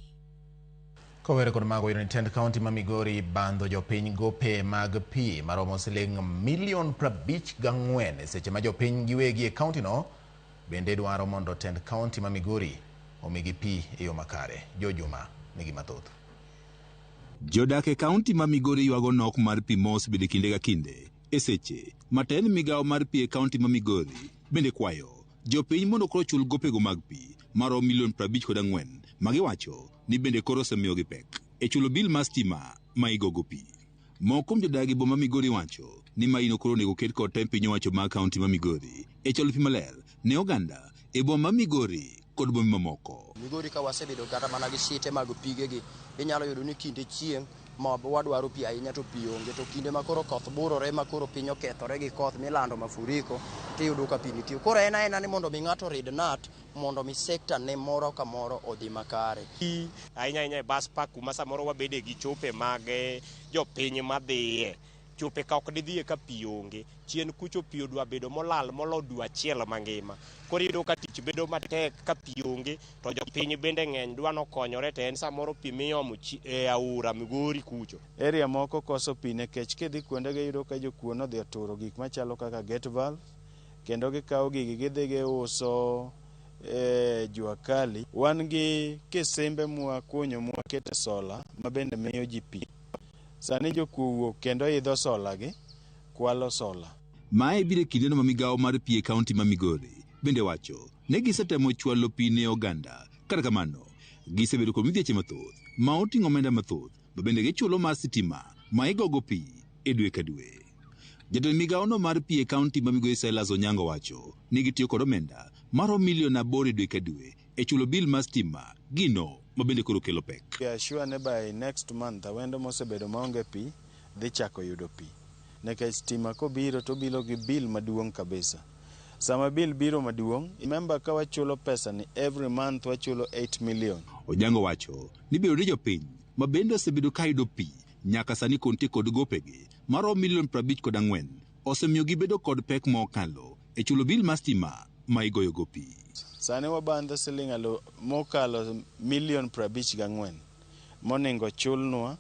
Kowere kod mago, yudo ni tend kaunti ma Migori bandho jopiny gope mag pi maromo siling milion 54 e seche ma jopiny giwegi e kaunti no bende dwaro mondo tend kaunti ma Migori omigi pi e yo makare. Jo Juma nigi mathoth. Jodak e kaunti ma Migori ywago nok mar pi ma osebedo kinde ka kinde e seche ma tend migawo mar pi e kaunti ma Migori bende kwayo Jopiny mondo koro chul gopego mag pi maromo milion 54 magiwacho ni bende koro osemiyogi pek e chulo bil mar stima ma igogo pi. Moko kuom jodak e boma Migori wacho ni maino koro onego ket kod tem piny owacho mag kaunti ma Migori e chwalo pi maler ne oganda e boma ma Migori kod bombe mamoko. Migori ka wasebedo kata mana gi site mag pigegi, inyalo yudo ni kinde chieng' ma wadwaro pi ahinya to pi onge, to kinde ma koro koth burore ma koro piny okethore gi koth milando mafuriko, tiyudo ka pi nitie. Koro en aena ni mondo mi ng'ato rid nut mondo mi sekta ne moro ka moro odhi makare. Ahinya ahinya e bus park kuma samoro wabede gi chope mag jopiny madhiye. Chope ka ok didhiye ka pi onge. Chien kucho pi odwa bedo molal molo dwe achiel mangima. Koro iyudo ka tich bedo matek ka pi onge to jopiny bende ng'eny dwa nokonyore to en samoro pi miomo e aora Migori kucho. Area moko koso pi nikech kidhi kuondego iyudo ka jokuo nodhi oturo gik machalo kaka gate valve kendo gikawo gigi gidhi giuso e jua kali. Wan gi kisimbe mwakunyo mwakete sola ma bende miyo ji pi. Sani jokuo wuok kendo idho sola gi kwalo sola. Mae biro e kindeno ma migawo mar pi e kaunti ma Migori bende wacho ne gisetemo chwalo pi ne oganda. Kata kamano, gisebedo kod midhieche mathoth ma oting'o omenda mathoth ma bende gichulo mar sitima ma igogo pi e dwe ka dwe. Jatend migawono mar pi e kaunti ma Migori Silas Onyango wacho ni gitiyo kod omenda maromo milion 8 e dwe ka dwe e chulo bil mar stima, gino ma bende koro kelo pek. We are sure ni by next month Awendo mosebedo maonge pi dhi chako yudo pi. Nikech stima kobiro to obiro gi bill maduong' kabisa. Sama bill biro maduong', remember ka wachulo pesa ni every month wachulo 8 million. Onyango wacho ni bedo ni jopiny ma bende osebedo ka yudo pi nyaka sani kontie kod gopegi maromo milion 54 osemiyo gibedo kod pek mokalo e chulo bil mar stima ma igoyogo pi. Sani wabandho siling mokalo milion 54 monego chulnwa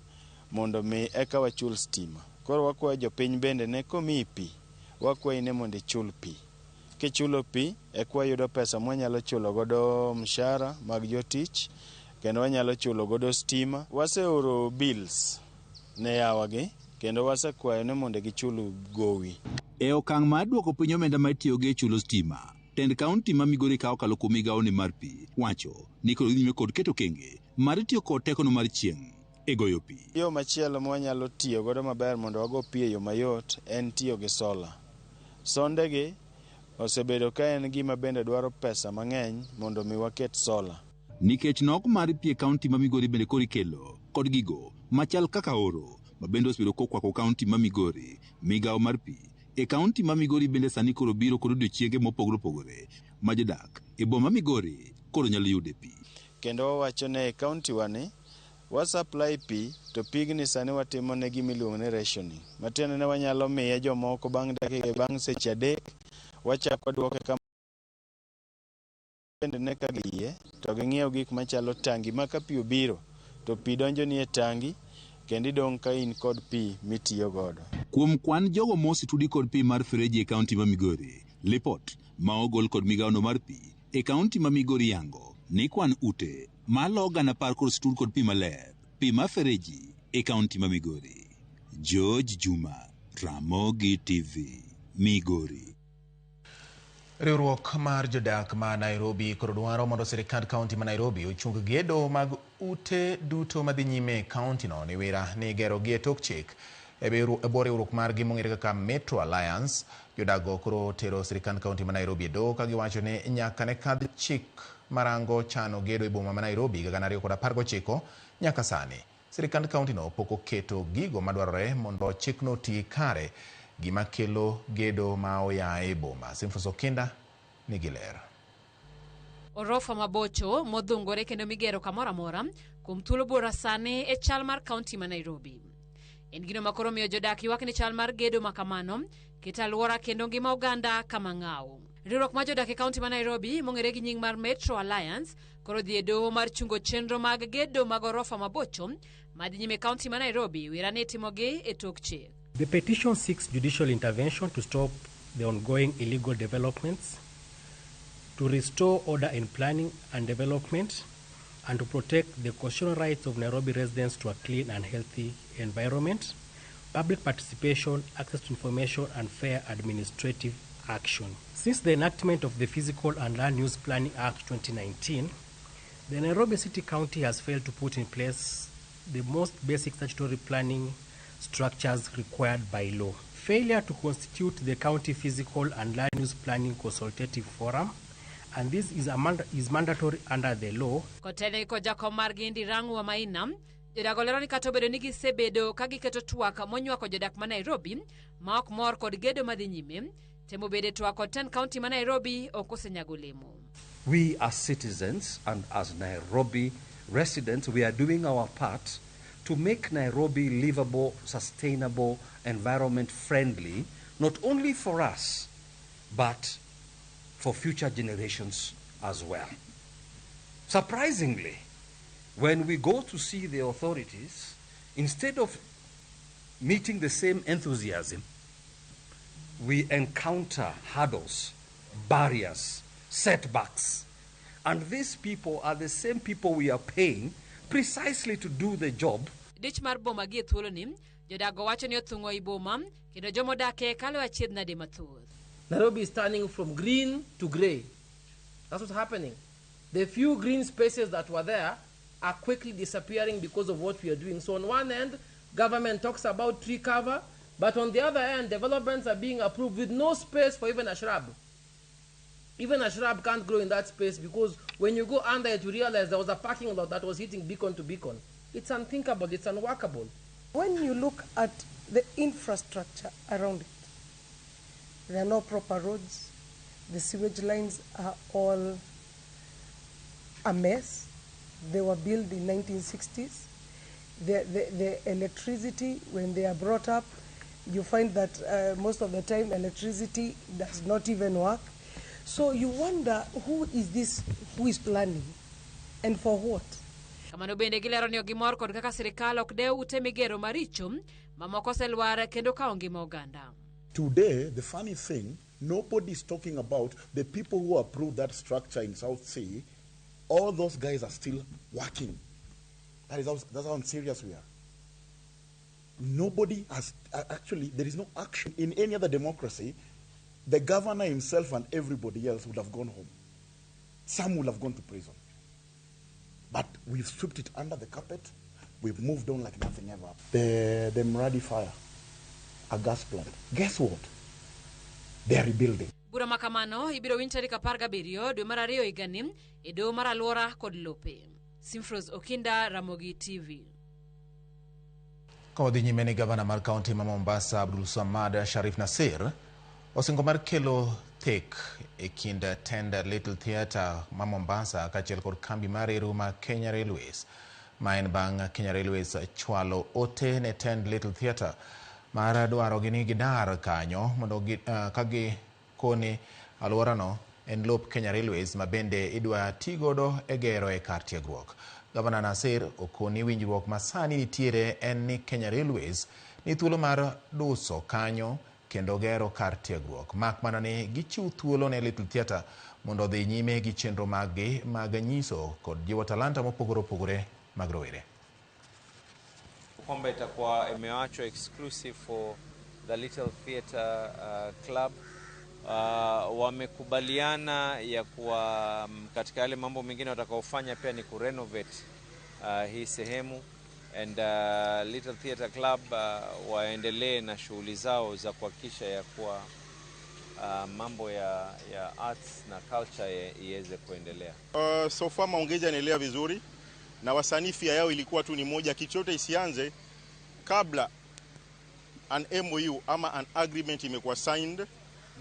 mondo mi eka wachul stima. Koro wakwayo jopiny bende ne komiyi pi, wakwayi ni mondo ichul pi. Kichulo pi, eka wayudo pesa mwanyalo chulo godo mshahara mag jotich, kendo wanyalo chulo godo stima. Waseoro bills ne yawagi, kendo wasekwayo ni mondo gichul gowi. E okang' mar duoko piny omenda ma itiyogo e chulo stima, tend kaunti ma Migori ka okalo kuom migawone mar pi wacho ni koro dhi nyime kod keto okenge mar tiyo kod tekono mar chieng' e goyo pi. Yo machielo mwanyalo tiyo godo maber mondo wago pi e yo mayot en tiyo gi sola. Sondegi osebedo ka en gima bende dwaro pesa mang'eny mondo mi waket sola. Nikech nok mar pi e kaunti ma Migori bende koro ikelo kod gigo machal kaka oro ma bende osebedo kokwako kaunti ma Migori, migawo mar pi e kaunti ma Migori bende sani koro biro kod odiochienge mopogore opogore ma jodak e boma Migori koro nyalo yude pi. Kendo wawacho ne e kaunti wa ni wa supply pi to pigni sani watimo ne gima iluongo ni rationing. Matiende ni wanyalo miye jomoko bang' dakika bang' seche 3 wachako waduoke kama bende ne ka giyie to ging'iew gik machalo tangi ma ka pi obiro to pi donjo ni e tangi kendo idong' ka in kod pi mitiyo godo. Kuom kwan jogo mosetudi kod pi mar fereji e kaunti ma Migori, lipot ma ogol kod migawono mar pi e kaunti ma Migori yango ni kwan ute malo 10,000 koro osetud kod pi maler, pi mar fereji e kaunti ma Migori. George Juma, Ramogi TV, Migori. Riwruok mar jodak ma Nairobi koro dwaro mondo sirikand kaunti ma Nairobi ochung gedo mag ute duto madhi nyime e kaunti no niwira ni gerogi e tok chik. E bwo riwruok margi mong'ere kaka Metro Alliance, jodak go koro tero sirikand kaunti ma Nairobi e doho ka giwacho ni nyaka ne kadh chik marango chano gedo e boma ma Nairobi higa 2019 nyaka sani. Sirikand kaunti no pok oketo gigo madwarore mondo chikno oti kare, gima kelo gedo ma oya e boma. Simfos Okinda nigi ler. Orofa mabocho modhungore kendo migero kamoro amora kuom thuolo buora sani e chal mar kaunti ma Nairobi. En gino ma koro miyo jodak ywak ni chal mar gedo ma kamano keto alwora kendo ngima oganda kama ng'aw. Riwruok mar jodak e kaunti ma Nairobi mong'ere gi nying mar Metro Alliance koro dhi e doho mar chungo chenro mag gedo mag orofa mabocho madhi nyime e kaunti ma Nairobi wira ni itimogi e tok chik. The petition seeks judicial intervention to stop the ongoing illegal developments, to restore order in planning and development, and to protect the constitutional rights of Nairobi residents to a clean and healthy environment, public participation, access to information, and fair administrative action. Since the enactment of the Physical and Land Use Planning Act 2019, the Nairobi City County has failed to put in place the most basic statutory planning structures required by law. Failure to constitute the County Physical and Land Use Planning Consultative Forum, and this is mandatory under the law. Kotene ko jakom margi Ndirangu wa Maina, jodak olero ni kata obedo ni gisebedo ka giketo twak monywako jodak ma Nairobi ma ok mor kod gedo madhi nyime, temo bede twak kod tend county ma Nairobi ok osenyago olemo. We as citizens and as Nairobi residents, we are doing our part to make Nairobi livable, sustainable, environment friendly, not only for us, but for future generations as well. Surprisingly, when we go to see the authorities, instead of meeting the same enthusiasm, we encounter hurdles, barriers, setbacks. And these people are the same people we are paying precisely to do the job. Dich mar boma gi e thuoloni, jodak wacho ni othung'o i boma kendo jomodake kalo achiedh nade mathoth. Nairobi is turning from green to grey. That's what's happening. The few green spaces that were there are quickly disappearing because of what we are doing. So on one end, government talks about tree cover, but on the other end, developments are being approved with no space for even a shrub. Even a shrub can't grow in that space because when you go under it, you realize there was a parking lot that was hitting beacon to beacon. It's unthinkable, it's unworkable. When you look at the infrastructure around it, there are no proper roads, the sewage lines are all a mess. They were built in 1960s. The electricity, when they are brought up, you find that most of the time electricity does not even work. So you wonder, who is this, who is planning, and for what? Kamano bende gilero ni ok gimor kod kaka sirikal ok dew ute migero maricho mamoko oselwar kendo kawo ngima oganda. Today, the funny thing, nobody's talking about the people who approved that structure in South Sea. All those guys are still working. That's how serious we are. Nobody has, actually, there is no action. In any other democracy, the governor himself and everybody else would have gone home. Some would have gone to prison. But we've swept it under the carpet. We've moved on like nothing ever. The Mradi fire, a gas plant. Guess what? They are rebuilding. Bura makamano ibiro winj tarik 17 dwe mar 2 higani e doho mar alwora kod lope. Simfros Okinda, Ramogi TV. Ka wadhi nyime ni gavana mar kaunti ma Mombasa Abdul Samad Sharif Nasir osingo mar kelo thek e kind tend Little Theatre ma Mombasa kaachiel kod kambi mar reru ma Kenya Railways. Ma en bang' Kenya Railways chwalo ote ne tend Little Theatre mar dwaro gi ni gidar kanyo mondo ka gikoni alworano en lop Kenya Railways ma bende idwa tigodo e gero e kar tiegruok. Gavana Nasir okoni winjruok ma sani nitiere en ni Kenya Railways ni thuolo mar duso kanyo kendo gero kar tiegruok. Mak mana ni gichiw thuolo ne Little Theatre mondo odhi nyime gi chenro maggi mag nyiso kod jiwo talanta mopogore opogore mag rowere. Kwamba itakuwa imewachwa exclusive for the Little Theatre Club. Wamekubaliana ya kuwa katika yale mambo mengine watakaofanya pia ni kurenovate hii sehemu, and Little Theatre Club waendelee na shughuli zao za kuhakikisha ya kuwa mambo ya arts na culture iweze kuendelea. So far maongezi yanaendelea vizuri na wasanii fia yao ilikuwa tu ni moja, kitu chote isianze kabla an MOU ama an agreement imekuwa signed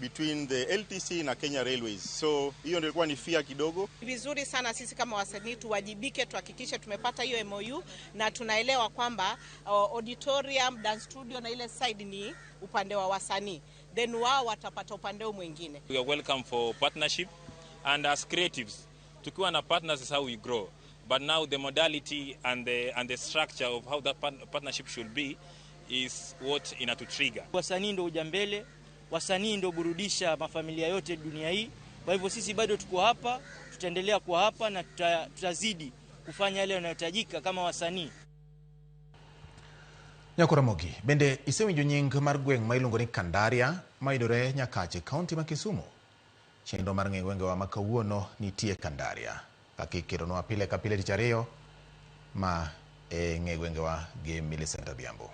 between the LTC na Kenya Railways. So hiyo ndio ilikuwa ni fear kidogo. Vizuri sana sisi kama wasanii tuwajibike, tuhakikishe tumepata hiyo MOU na tunaelewa kwamba auditorium, dance studio na ile side ni upande wa wasanii. Then wao watapata upande mwingine. We are welcome for partnership, and as creatives tukiwa na partners is how we grow. But now the modality and the structure of how that partnership should be is what inatu trigger. Wasanii ndio uja mbele, wasanii ndio burudisha mafamilia yote dunia hii. Kwa hivyo sisi bado tuko hapa, tutaendelea kuwa hapa na tutazidi kufanya yale yanayohitajika kama wasanii. Nyakoramogi, bende isewinjo nying mar gweng' ma iluongo ni Kandaria mayudore Nyakach e kaunti ma Kisumu? Chenro mar ng'e gwengewa ma kawuono nitie Kandaria. Kaka iketonwa pile ka pile tich ariyo ma e ng'e gwengewa gi Millicent Adhiambo.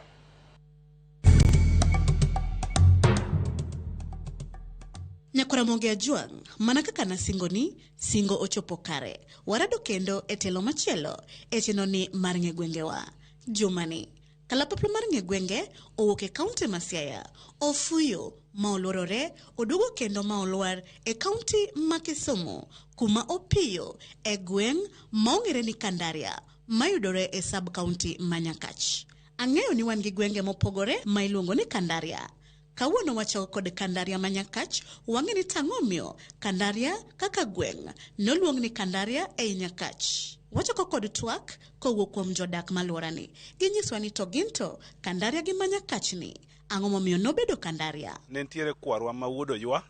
Nyakwaramogi Ajwang', mana kaka nasingoni, singo ochopo kare. Warado kendo e telo machielo e chenroni mar ng'e gwengewa. Jumani, kalapapla mar ng'e gwenge owuok e kaunti ma Siaya. Ofuyo ma oluorore oduogo kendo ma olwar e kaunti ma Kisumu kuma opiyo e gweng' ma ong'ere ni Kandaria mayudore e sub kaunti ma Nyakach. Ang'eyo ni wan gi gwenge mopogore ma iluongo ni Kandaria. Kawuono wachako kod Kandaria ma Nyakach, wang'e ni tang'o omiyo Kandaria kaka gweng' noluong ni Kandaria ei Nyakach. Wachako kod twak kowuok kuom jodak maluorani. Ginyiswa ni to gin to Kandaria gi ma Nyakach ni ang'o momiyo nobedo Kandaria? Ne nitiere kwarwa ma wuod Oywa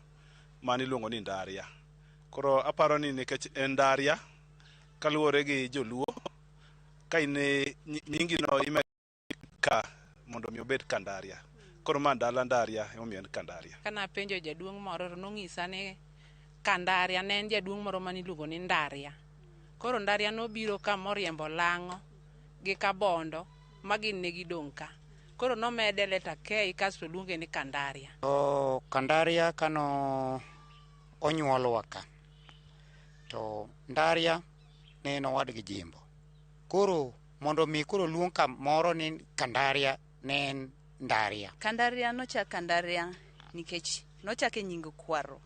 mane iluongo ni Ndaria. Koro aparo ni nikech en Ndaria kaluwore gi joluo ka in nyingi no imedo ka mondo mi obed Kandaria. Koro ma dala Ndaria emomiyo en Kandaria. Kana apenjo jaduong' moro to nonyisa ni Kandaria ne en jaduong' moro mane iluongo ni Ndaria. Koro Ndaria nobiro ka moriembo Lang'o gi Kabondo ma gin ne gidong' ka. Koro nomede letter K kasto oluonge ni Kandaria. To Kandaria kano onyuolwa ka to Ndaria ne en owadgi Jimbo. Koro mondo mi koro luong kamoro ni Kandaria ne en Ndaria. Kandaria nochak Kandaria nikech nochake nying kwaro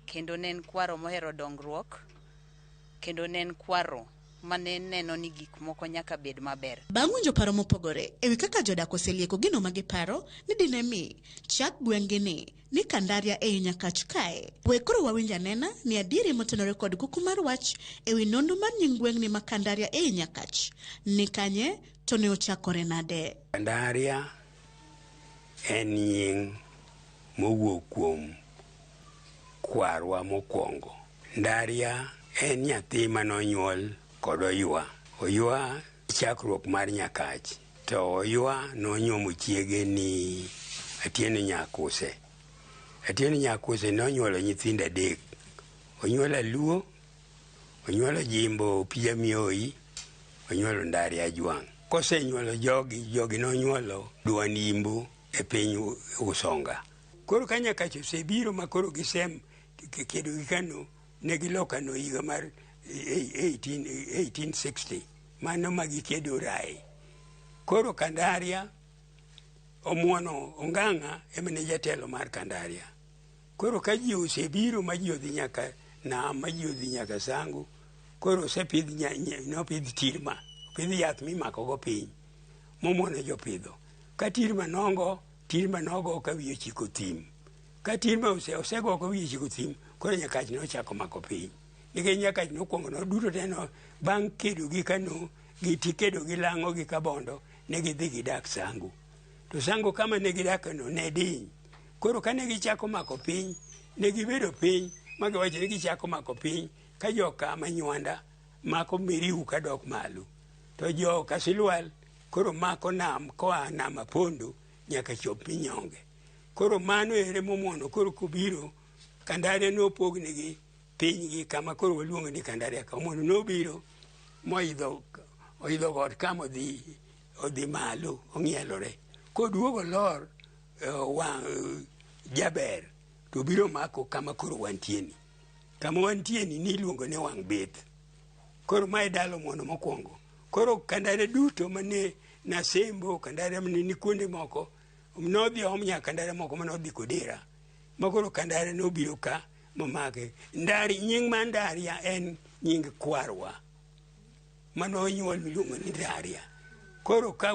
kendo ne en kwaro mohero dongruok kendo ne en kwaro mane neno ni gik moko nyaka bed maber. Bang' winjo paro mopogore ewi kaka jodak oselieko gino ma giparo ni dine mi chak gweng'gi ni ni Kandaria ei Nyakach kae. We koro wawinj anena ni adieri motenore kod kuku mar wach ewi nonro mar nying gweng'ni ma Kandaria ei Nyakach ni kanye to ne ochakore nade. Kandaria en nying mowuok kuom kwarwa mokwongo. Ndaria en nyathi manonyuol kod Oywa. Oywa chakruok mar Nyakach. To Oywa nonyuomo chiege ni Atieno Nyakuse. Atieno Nyakuse nonyuolo nyithindo adek. Onyuolo Aluo, onyuolo Jimbo Opija Mioi, onyuolo Ndaria Ajwang'. Kosenyuolo jogi, jogi nonyuolo Duan Imbo e piny Usonga. Koro ka Nyakach osebiro ma koro gisem kedo gi Kano, ne giloko Kano higa mar 1860. Mano ma gikedo Rai. Koro Kandaria omuono Ongang'a ema ne jatelo mar Kandaria. Koro ka ji osebiro ma ji odhi nyaka nam, ma ji odhi nyaka Sango, koro osepidh nopidh tirma, opidh yath mimako go piny, momuono jopidho. Ka tirma nongo, tirma nogo ka wiye ochiko thim. Ka tirma osego ka wiye ochiko thim, koro Nyakach nochako mako piny. Nikech Nyakach nokwongo no duto te no bang' kedo gi Kano, gi kedo gi Lang'o gi Kabondo, ne gidhi gidak Sango. To Sango kama ne gidake no ne diny. Koro kane gichako mako piny, ne gibedo piny ma giwacho ni gichako mako piny ka joka Manywanda mako Miriu kadok malo. To joka Silwal koro mako nam koa nam Apondo nyaka chop Minyonge. Koro mano ere momuono koro kobiro Kandaria nopognigi pinygi kama koro waluongo ni Kandaria ka. Omuono nobiro moidho oidho got kama odhi odhi malo ong'ielore. Koduogo lor jaber to biro mako kama koro wantie ni. Kama wantie ni niluongo ni wang' bith. Koro mae dalo mondo mokwongo. Koro Kandaria duto mane Nasembo, Kandaria mane ni kuonde moko, nodhi om nyaka Kandaria moko mane odhi Kodera. Ma koro Kandaria nobiro ka momake. Ndari, nying mar Ndaria en nying kwarwa mane onyuol miluongo ni Ndaria. Koro ka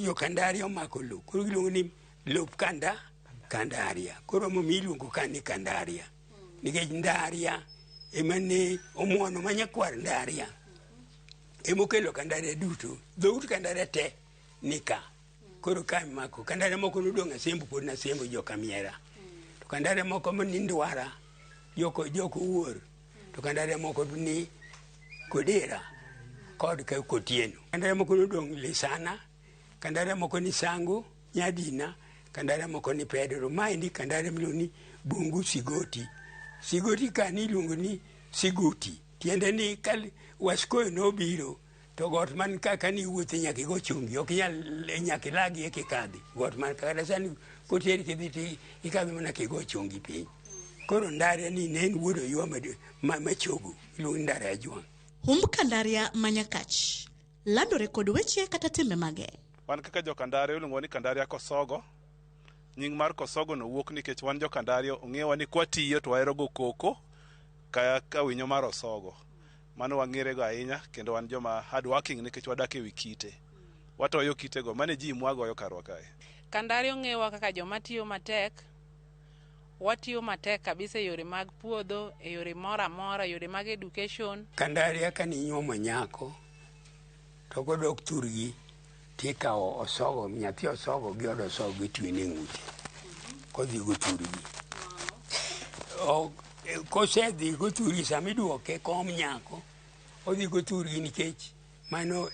jo Kandaria omako lo, koro giluongo ni lop Kandaria. Koro emomiyo iluongo ka ni Kandaria. Nikech Ndaria ema ne omuono ma nyakwar Ndaria emokelo Kandaria duto. Dhout Kandaria te ni ka. Koro ka mako Kandaria moko nodong' Asembo pod Nasembo joka Miera. To Kandaria moko ni Ndwara joko Wuor. To Kandaria moko ni Kodera kod Kotieno. Kandaria moko nodong' Lisana Kandaria moko ni Sango, Nyadina, Kandaria moko ni Pedro. Maendi Kandaria miluongo ni Bungu Sigoti. Sigoti ka niluongo ni Siguti. Tiende ni ka Waskoyo nobiro to got man ka ka niwuothe nyaka igo chongi, ok inyal nyaka ilagi eka ikadhi. Got man ka kata sani koteri kidhi to ikadho mana kigo chongi piny. Koro Ndaria ni ne en wuod Oywa machogo, iluongo ni Ndaria Ajwang'. Humb Kandaria ma Nyakach landore kod weche kata timbe mage. Wan kaka jo-Kandaria iluongo ni Kandaria Kosogo. Nying mar Kosogo no wuok nikech wan jo-Kandaria ong'ewa ni kwatiyo to wahero go koko ka, ka winyo mar osogo. Mano wang'erego ahinya kendo wan joma hard working nikech wadak e wi kite. Watoyo kitego, mano e ji mwagoyo karwa kae. Kandaria ong'ewa kaka joma tiyo matek. Watiyo matek kabisa e yore mag puodho, e yore moro amora, yore mag education. Kandaria ka ninyuomo nyako to kodok thurgi tikawo osogo, nyathi osogo gi od osogo gitwene ng'ute kodhi go thurgi. Kosedhi go thurgi sama iduoke kom nyako odhi go thurgi nikech mano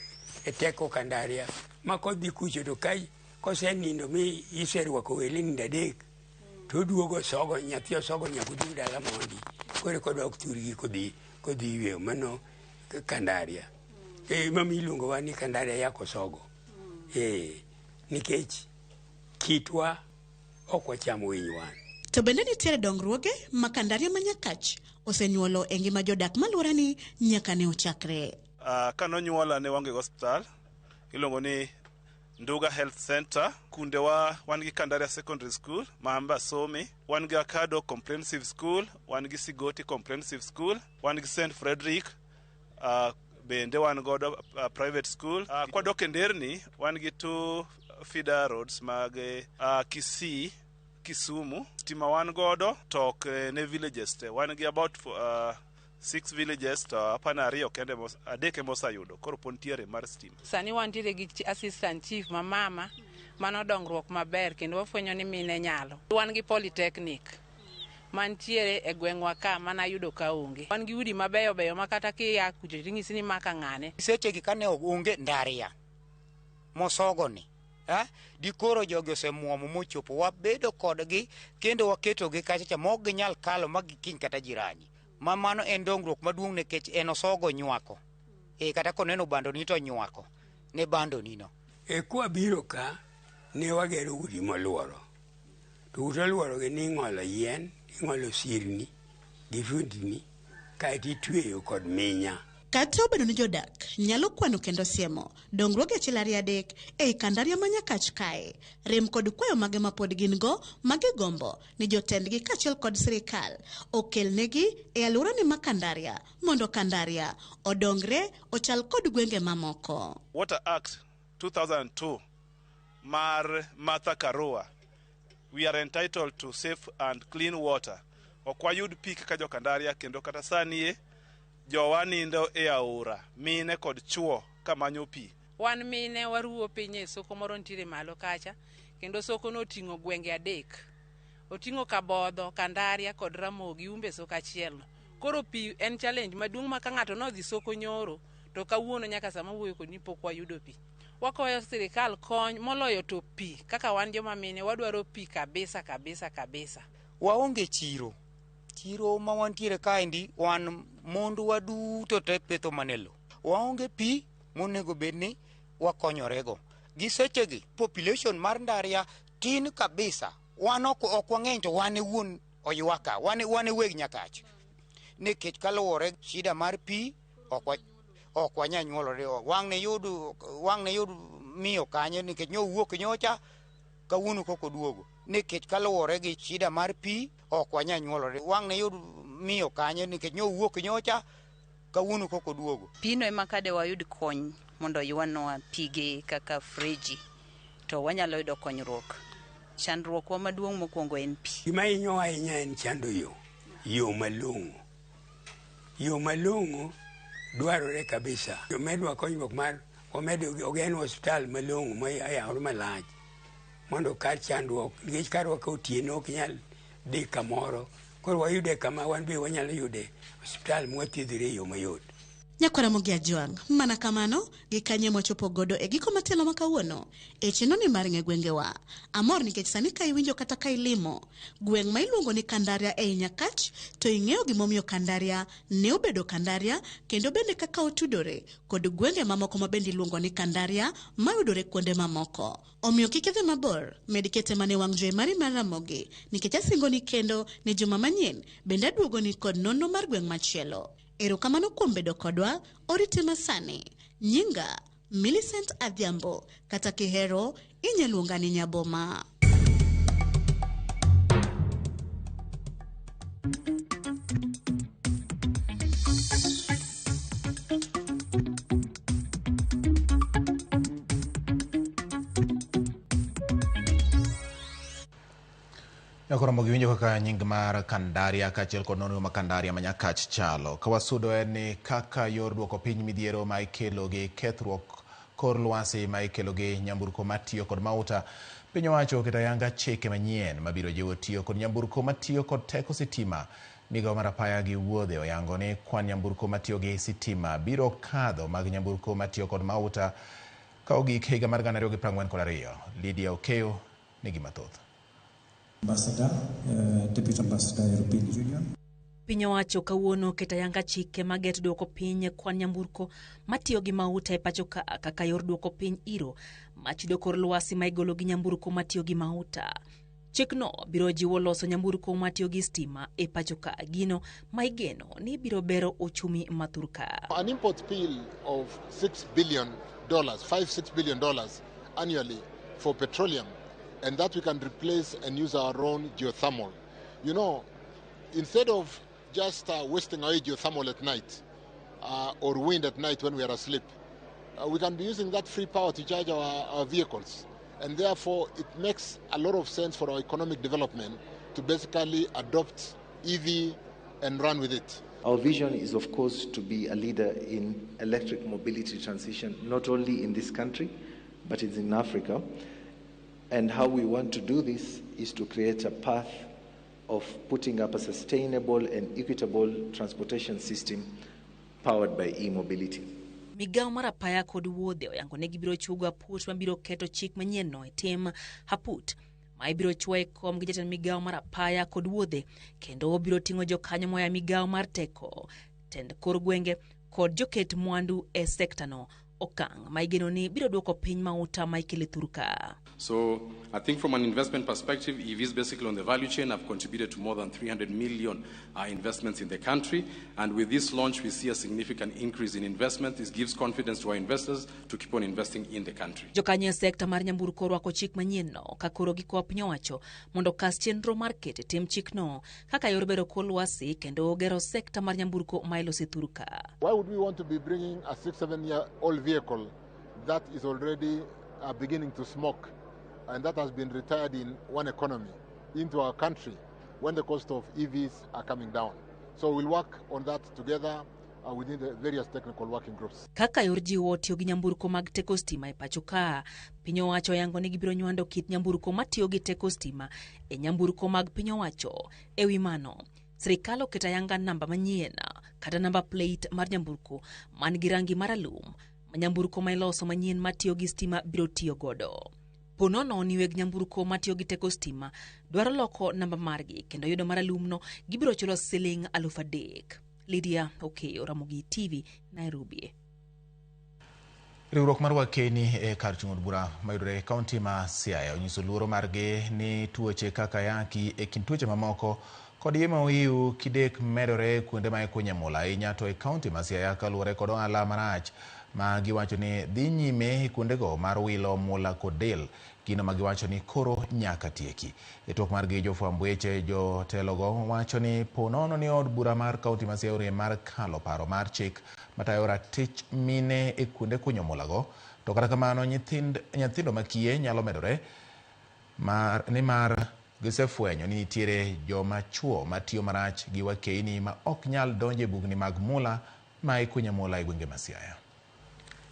e teko Kandaria ma kodhi kucho to ka kosenindo mi iserwako wele nindo adek to oduogo osogo nyathi osogo nyaka oduog dala mondi koro eka odok thurgi kodhi kodhi yweyo mano Kandaria. Emomiyo iluongowa ni Kandaria ya Kosogo. Nikech kitwa ok wacham winy wan. To bende nitiere dongruoge ma Kandaria ma Nyakach osenyuolo e ngima jodak maluorani nyaka ne ochakre. Ka nonyuola ne waonge gi osiptal iluongo ni Nduga Health Center. Kundewa wan gi Kandaria Secondary School ma an be asome, wan gi Akado Comprehensive School, wan gi Sigoti Comprehensive School, wan gi St Frederick bende wan godo private school. Kwadok e nderni wan gi 2 feeder roads mag Kisii, Kisumu. Stima wan godo to ok ne villages te. Wan gi about 6 villages to apana 2 kende 3 ema osayudo. Koro pod nitiere mar stima. Sani wantiere gi assistant chief ma mama, mano dongruok maber kendo wafwenyo ni mine nyalo. Wan gi polytechnic mantiere e gweng'wa ka mana yudo ka onge. Wan gi udi mabeyo beyo ma kata kia kucho ting'isi ni maka ng'ane. Sechegi kane onge Ndaria mosogoni, dikoro jogi osemuomo mochopo, wabedo kodgi kendo waketogi kacha cha mok ginyal kalo ma gikiny kata jirani. Ma mano en dongruok maduong' nikech en osogo nywako. Kata koneno bandoni to nywako ne bandoni no. Kwa biro ka ne wagero udi moluoro. To ute oluoro gi ni ing'olo yien, ing'olo sirni gi fundni kaeto itweyo kod minya. Kata obedo ni jodak nyalo kwano kendo siemo dongruoge 1 2 3 ei Kandaria ma Nyakach kae, rem kod kwayo mage ma pod gin go ma gigombo ni jotendgi kaachiel kod sirikal okelnegi e alworani ma Kandaria mondo Kandaria odongre ochal kod gwenge mamoko. Water Act 2002 mar Martha Karua, we are entitled to safe and clean water. Ok wayud pi kaka jo Kandaria kendo kata sani e jowa nindo e aora, mine kod chuo kamanyo pi. Wan mine waruwo piny e soko moro nitiere malo kacha, kendo soko no oting'o gwenge 3. Oting'o Kabodho, Kandaria kod Ramogi Umbe soko achiel no. Koro pi en challenge maduong' ma ka ng'ato nodhi soko nyoro, to kawuono nyaka sama wuoyo kodi pok wayudo pi. Wakwayo sirikal kony moloyo to pi, kaka wan joma mine wadwaro pi kabisa kabisa kabisa. Waonge chiro. Chiro ma wantiere kaendi wan mondwa duto te petho mana e lo. Waonge pi monego bed ni wakonyorego. Gi sechegi population mar Ndaria tin kabisa. Wan ok wang'eny to wan e wuon oywaka, wan e weg Nyakach. Nikech kaluwore shida mar pi ok wanyal nyuolore. Wang' ne yud miyo kanye nikech nyowuok nyocha kawuono kok oduogo. Nikech kaluwore gi shida mar pi ok wanyal nyuolore. Wang' ne yud miyo kanye nikech nyowuok nyocha kawuono kok oduogo. Pino ema kade wayud kony mondo ywanwa pige kaka freji to wanyalo yudo konyruok. Chandruokwa maduong' mokwongo en pi. Gima hinyowa ahinya en chando yo, yo malong'o. Yo malong'o dwarore kabisa. Omedwa konyruok mar omed ogenwa osiptal malong'o ma oyawore malach mondo kar chandruok nikech karwa ka otieno ok nyal dhi kamoro. Koro wayude kama wan be wanyalo yude osiptal mwathiedhore e yo mayot. Nyakwara Ramogi Ajwang', mana kamano, gi kanye mwachopo godo e giko matelo ma kawuono e chenro ni mar ng'e gwengewa. Amor nikech sani ka iwinjo kata ka ilimo gweng' ma iluongo ni Kandaria ei Nyakach, to ing'eyo gimomiyo Kandaria ne obedo Kandaria kendo bende kaka otudore kod gwenge mamoko ma bende iluongo ni Kandaria mayudore kuonde mamoko. Omiyo kik idhi mabor, med kete mana e wang' jowi mari mar Ramogi nikech asingoni kendo ni juma manyien bende aduogoni kod nonro mar gweng' machielo. Erokamano kuom bedo kodwa, orite masani. Nyinga Millicent Adhiambo, kata kihero inyaluonga ni Nyaboma. Nyakoro Ramogi winjo kaka nying mar Kandaria kaachiel kod nonro ma Kandaria ma Nyakach chalo. Ka wasudo en ni kaka yor duoko piny midhiero ma ikelo gi kethruok kor lwasi ma ikelo gi nyamburko matiyo kod mauta, piny owacho oketo ayanga chike manyien mabiro jiwo tiyo kod nyamburko matiyo kod teko sitima. Migawo mar apaya gi wuodhe oyango ni kwan nyamburko matiyo gi sitima biro kadho mag nyamburko matiyo kod mauta ka ogik higa mar 2042. Lydia Okeyo nigi mathoth. Ambassador, Deputy Ambassador, European Union. Piny owacho kawuono oketo ayanga chike mageto duoko piny kwan nyamburko matiyo gi mauta e pacho ka kaka yor duoko piny iro machido kor lwasi ma igolo gi nyamburko matiyo gi mauta. Chikno biro jiwo loso nyamburko matiyo gi stima e pacho ka, gino ma igeno ni biro bero uchumi ma thurka. An import bill of $6 billion, $5-6 billion annually for petroleum, and that we can replace and use our own geothermal. You know, instead of just wasting away geothermal at night or wind at night when we are asleep, we can be using that free power to charge our vehicles. And therefore, it makes a lot of sense for our economic development to basically adopt EV and run with it. Our vision is, of course, to be a leader in electric mobility transition, not only in this country, but it's in Africa. And how we want to do this is to create a path of putting up a sustainable and equitable transportation system powered by e-mobility. Migawo mar apaya kod wuodhe oyango ni gibiro chugo aput mabiro keto chik manyienno e tim. Aput ma ibiro chuo e kom gi jatend migawo mar apaya kod wuodhe kendo obiro ting'o jokanyo moa e migawo mar teko, tend kor gwenge kod joket mwandu e sektano, okang' ma igeno ni biro duoko piny mauta ma ikelo e thurka. So I think from an investment perspective, EVs basically on the value chain have contributed to more than 300 million investments in the country. And with this launch, we see a significant increase in investment. This gives confidence to our investors to keep on investing in the country. Jokanyo e sekta mar nyamburko orwako chik manyienno ka koro gikwa piny owacho mondo okas chenro mar keto e tim chikno kaka yor bero kor lwasi kendo gero sekta mar nyamburko ma iloso e thurka. Why would we want to be bringing a 6-7-year-old vehicle that is already beginning to smoke and that has been retired in one economy into our country when the cost of EVs are coming down? So we'll work on that together within the various technical working groups. Kaka yor jiwo tiyo gi nyamburko mag teko stima e pacho ka, piny owacho oyango ni gibiro nywando kit nyamburko matiyo gi teko stima e nyamburko mag piny owacho. E wi mano, sirikal oketo ayanga namba manyien kata namba plate mar nyamburko man gi rangi maralum ma nyamburko ma iloso manyien matiyo gi stima biro tiyo godo. Po nono ni weg nyamburko matiyo gi teko stima dwaro loko namba margi kendo yudo maralumno, gibiro chulo siling 3,000. Lydia Okeyo, Ramogi TV, Nairobi. Riwruok mar Wakeni e kar chung' od bura mayudore e kaunti ma Siaya onyiso luoro margi ni tuoche kaka ayaki e kind tuoche mamoko kod iye maohiu kidek medore kuonde ma ikunye mula ahinya to e kaunti ma Siaya kaluwore kod ohala marach ma giwacho ni dhi nyime kuondego mar wilo mula kod del, gino ma giwacho ni koro nyaka tieki. E twak margi jofwamb weche, jotelogo wacho ni po nono ni od bura mar kaunti ma Siaya orem mar kalo paro mar chik matayo ratich mine e kuonde kunyo mulago, to kata kamano nyithindo makiye nyalo medore nimar gisefwenyo ni nitiere joma chuo matiyo marach gi wakeini ma ok nyal donjo e bugni mag mula ma ikunye mula e gwenge ma Siaya.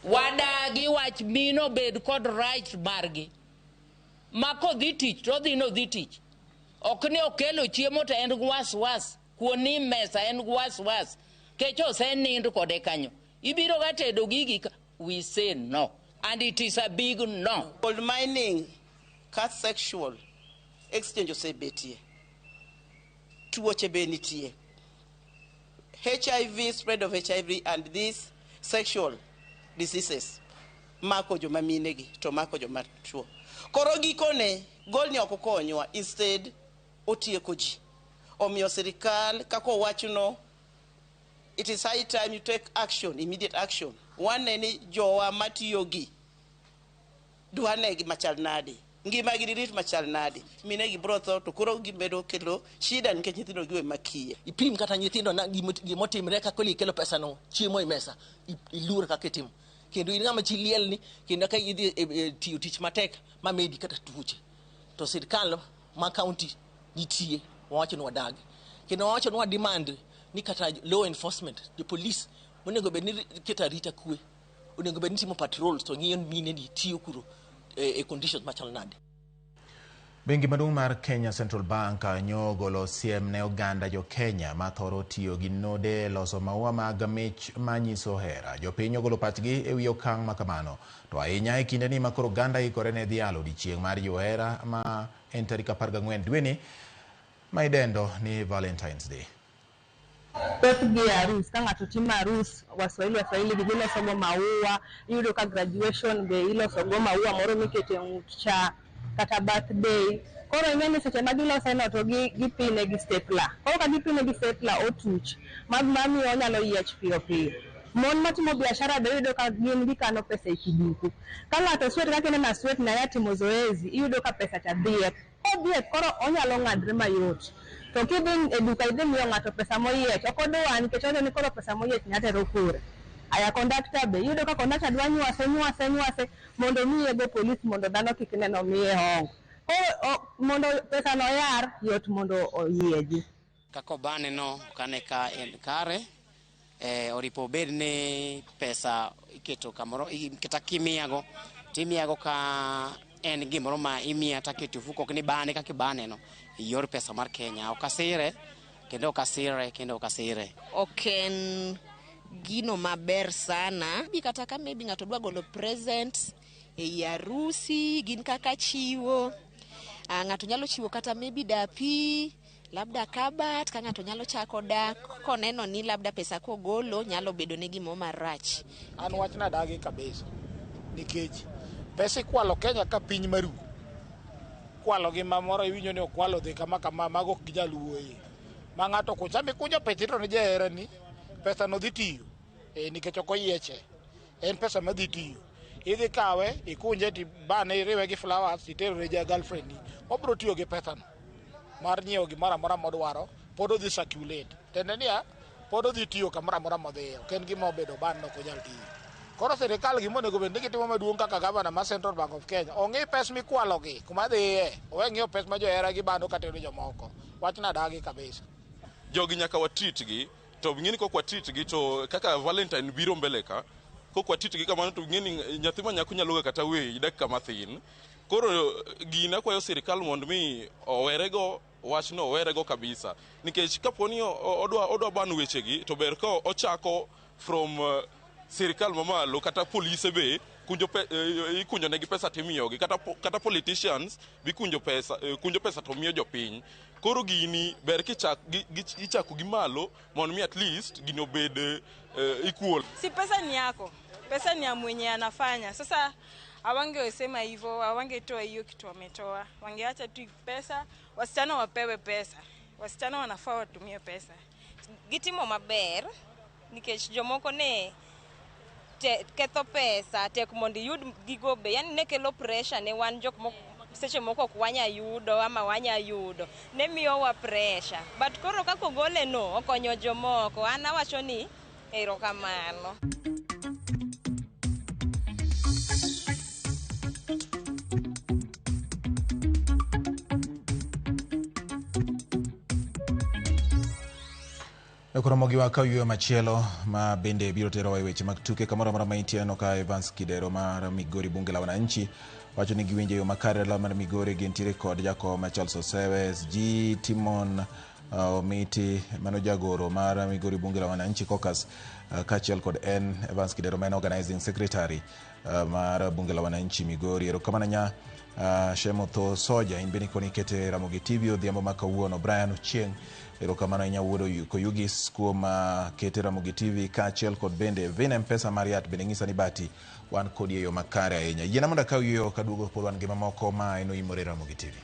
Wadagi wach mino bed kod right margi. Ma kodhi tich to odhi nodhi tich. Ok ni okelo chiemo to en gi was was, kuon ni mesa en gi was was. Kech osenind kode kanyo. Ibiro ga tedo gigi ka. We say no. And it is a big no. Gold mining ka sexual exchange osebetie. Tuoche be nitie. HIV, spread of HIV and these sexual diseases mako joma minegi to mako joma chuo. Koro gikone gold ni ok okonywa, instead otieko ji. Omiyo sirikal kaka owachno, it is high time you take action, immediate action. Wane ni jowa matiyo gi dwanegi machal nade, ngima gi dirit machal nade, minegi bro tho to koro gimedo kelo shida nikech nyithindo giwe makiye. Ipim kata nyithindo na gimotimre ka koli ikelo pesa no chiemo e mesa, iluor kaka itimo. Kendo in ng'ama chi liel ni, kendo ka idhi e tiyo tich matek mamedi kata tuoche. To sirkal ma county nitie, wawacho ni wadagi. Kendo wawacho ni wa demand ni kata law enforcement, the police, onego bed ni keto arita kwe, onego bed ni timo patrols to ng'iyo mine ni tiyo kuro e conditions machal nade. Bengi maduong' mar Kenya Central Bank nyo ogolo siem ne oganda jo Kenya ma thoro tiyo gi node e loso maua mag mich manyiso hera. Jopiny ogolo pachgi e wi okang' ma kamano. To ahinya e kindeni ma koro oganda ikore ne dhialo odiechieng' mar johera ma en tarik 14 dweni ma idendo ni Valentine's Day. Thothgi e arus, ka ng'ato timo arus, Waswahili gi giloso go maua, iyudo ka graduation be iloso go maua moro mikete ng'ut cha, kata birthday. Koro ing'e ni seche ma gilose no to gipine gi stapler. Koro ka gipine gi stapler otuch, mamiyo onyalo yiech piyo piyo. Mon matimo biashara be iyudo ka gin gikano pesa e kiduku. Ka ng'ato sweat kaka ineno a sweat na timo zoezi, iyudo ka pesa cha dhiek. Kodhiek koro onyalo ng'adre mayot. To kidhi e duka idhi miyo ng'ato pesa moyiech, ok odwa nikech oneno ni koro pesa moyiech nyatero kure. Aya kondakta be, iyudo ka kondakta dwa nywase, nywase, nywase mondo miye go polis mondo dhano kik neno miye hongo. Koro mondo pesa no yar, yot mondo oyieji. Kaka obane no, ok ane ka en kare, oripo obed ni pesa iketo kamoro, kata kimiyago, timiyago ka en gimoro ma imiya taketo e ofuko, ok ni bane kaka ibane no, yor pesa mar Kenya. Ok asire, kendo ok asire, kendo ok asire. Ok en gino maber sana. Bi kata ka maybe ng'ato dwa golo present ei arusi, gin kaka chiwo. Ng'ato nyalo chiwo kata maybe dapi, labda kabat, ka ng'ato nyalo chako dak, koneno ni labda pesa kogolo nyalo bedo ne gimo marach. An wachna dagi kabisa, nikech pesa ikwalo Kenya ka piny maru. Kwalo gi mamoro iwinjo ni okwalo dhi kama kama, mago ok ginyal wuoye. Ma ng'ato kucha mikunjo pesa to ne jaherani, pesa no dhi tiyo. Nikech ok oyieche. En pesa madhi tiyo. Idhi kawe, ikunje tibane iriwe gi flowers, itero ne ja girlfriend ni. Obro tiyo gi pesa no mar nyiewo gimoro amora modwaro, pod odhi circulate. Tiende niya, pod odhi tiyo kamoro amora modhiye. Ok en gima obedo ban ok onyal tiyo. Koro sirikal gima onego bed ni gitimo maduong' kaka gavana mar Central Bank of Kenya, ong'i pes mikwalogi kuma dhiye, owe ng'iyo pes ma johera gi bando katero jomoko. Wachna dagi kabisa. Jogi nyaka watreat gi, to ng'eni kok watreat gi to kaka Valentine biro mbele ka, kok watreat gi kamano to ng'eni nyathi ma nyako nyalo ga kata weyi dakika mathin. Koro gini akwayo sirikal mondo mi owerego wachno, owerego kabisa. Nikech kapo ni odwa ban wechegi to ber ka ochako from sirikal mamalo kata polise be ikunjo negi pesa timiyogi, kata politicians bi kunjo pesa to miyo jopiny. Koro gini ber ichako gi malo mondo mi at least gini obed equal. Si pesa ni yako, pesa ni ya mwenye anafanya. Sasa hawangesema hivyo, hawangetoa hiyo kitu wametoa. Wangeacha tu pesa, wasichana wapewe pesa. Wasichana wanafaa watumie pesa. Gitimo maber nikech jomoko ne ketho pesa tek mondo iyud gigo be, yani ne kelo pressure ne wan jok moko seche moko ok wanya yudo ama wanya yudo, ne miyowa pressure. But koro kaka ogole no okonyo jomoko, an awacho ni erokamano. Koro giwa ka yweyo machielo ma bende biro terowa e weche mag tuke kamoro amora ma intie. Aneno ka Evans Kidero mar Migori bunge la wananchi wacho ni giwinjo e yo makare dala mar Migori gintiere kod jakom Charles Osewe, SG Timon Omiti mano jagoro mar Migori Bunge la Wananchi Caucus, kaachiel kod en Evans Kidero ma en organizing secretary mar Bunge la Wananchi Migori. Erokamano nya Shemotho Soja, in bende koni ikete Ramogi TV odhiambo ma kawuono. Brian Ochieng, erokamano ahinya wuod Koyugis kuom kete Ramogi TV, kaachiel kod bende Vina M-Pesa Mariat bende ng'isa ni bati wan kodi e yo makare ahinya. Yiena mondo akaw yueyo kaduogo pod wan gi mamoko ma en oimore Ramogi TV.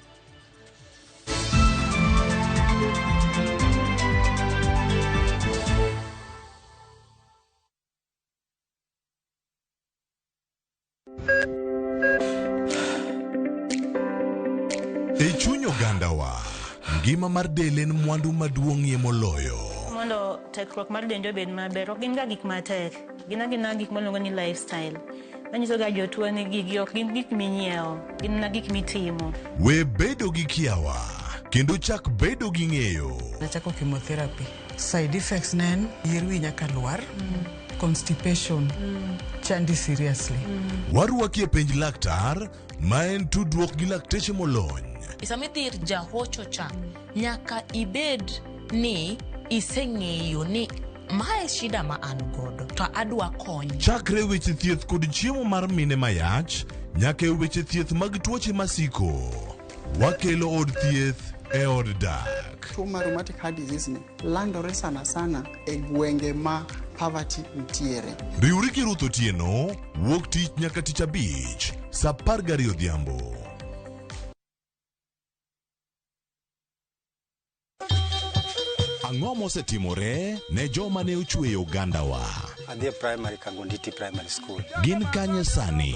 E chuny ogandawa, ngima mar del en mwandu maduong'ie moloyo. Mondo tekruok mar dendi obed maber, ok gin ga gik matek. Gin agina gik miluongo ni lifestyle. Manyiso ga jotuo ni gigi ok gin gik minyiewo, gin mana gik mitimo. We bedo gi kiawa kendo chak bedo gi ng'eyo. Nachako chemotherapy. Side effects ne en yier wi nyaka lwar, constipation, chandi seriously. Warwaki e penj laktar ma en tudruok gi lakteche molony. Sama idhi ir jahocho cha, nyaka ibed ni iseng'eyo ni mae shida ma an godo to adwa kony. Chakre weche thieth kod chiemo mar mine mayach nyaka e weche thieth mag tuoche masiko. Wakelo od thieth e od dak. Tuo mar rheumatic heart disease ni landore sana sana e gwenge ma poverty nitiere. Riwri gi Ruth Otieno wuok tich nyaka tich abich saa 12 odhiambo. Ang'o mosetimore ne joma ne ochweyo ogandawa? Adhi e primary Kangonditi Primary School. Gin kanye sani?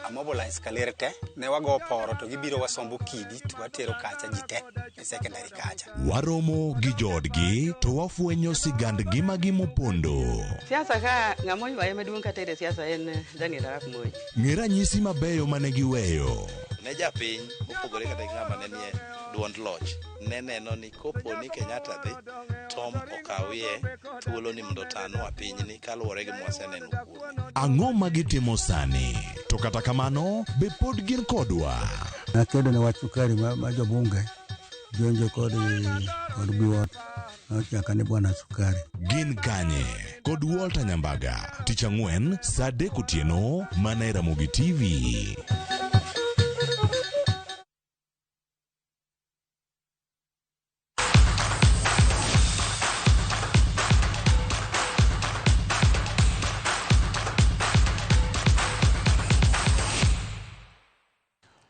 Amobilize kaler te, ne wago poro to gibiro wasombo kidi to watero kacha ji te e secondary kacha. Waromo gi joodgi to wafwenyo sigand ngimagi mopondo. Siasa ka ng'ama oywaye maduong' kata e siasa en Daniel Arap Moi. Ng'e ranyisi mabeyo mane giweyo. Ne japiny mopogore kata gi ng'ama ne nie duond loch ne neno ni kopo ni Kenyatta dhi Tom okawie thuolo ni mondo otanwa pinyni kaluwore gi mwaseneno kuome. Ang'o ma gitimo sani? To kata kamano, be pod gin kodwa? Nakedo ne wach sukari ma jobunge jonjo kod biwot nochaka ni bwana sukari. Gin kanye? Kod Walter Nyambaga, tich ang'wen saa 3 otieno mana e Ramogi TV.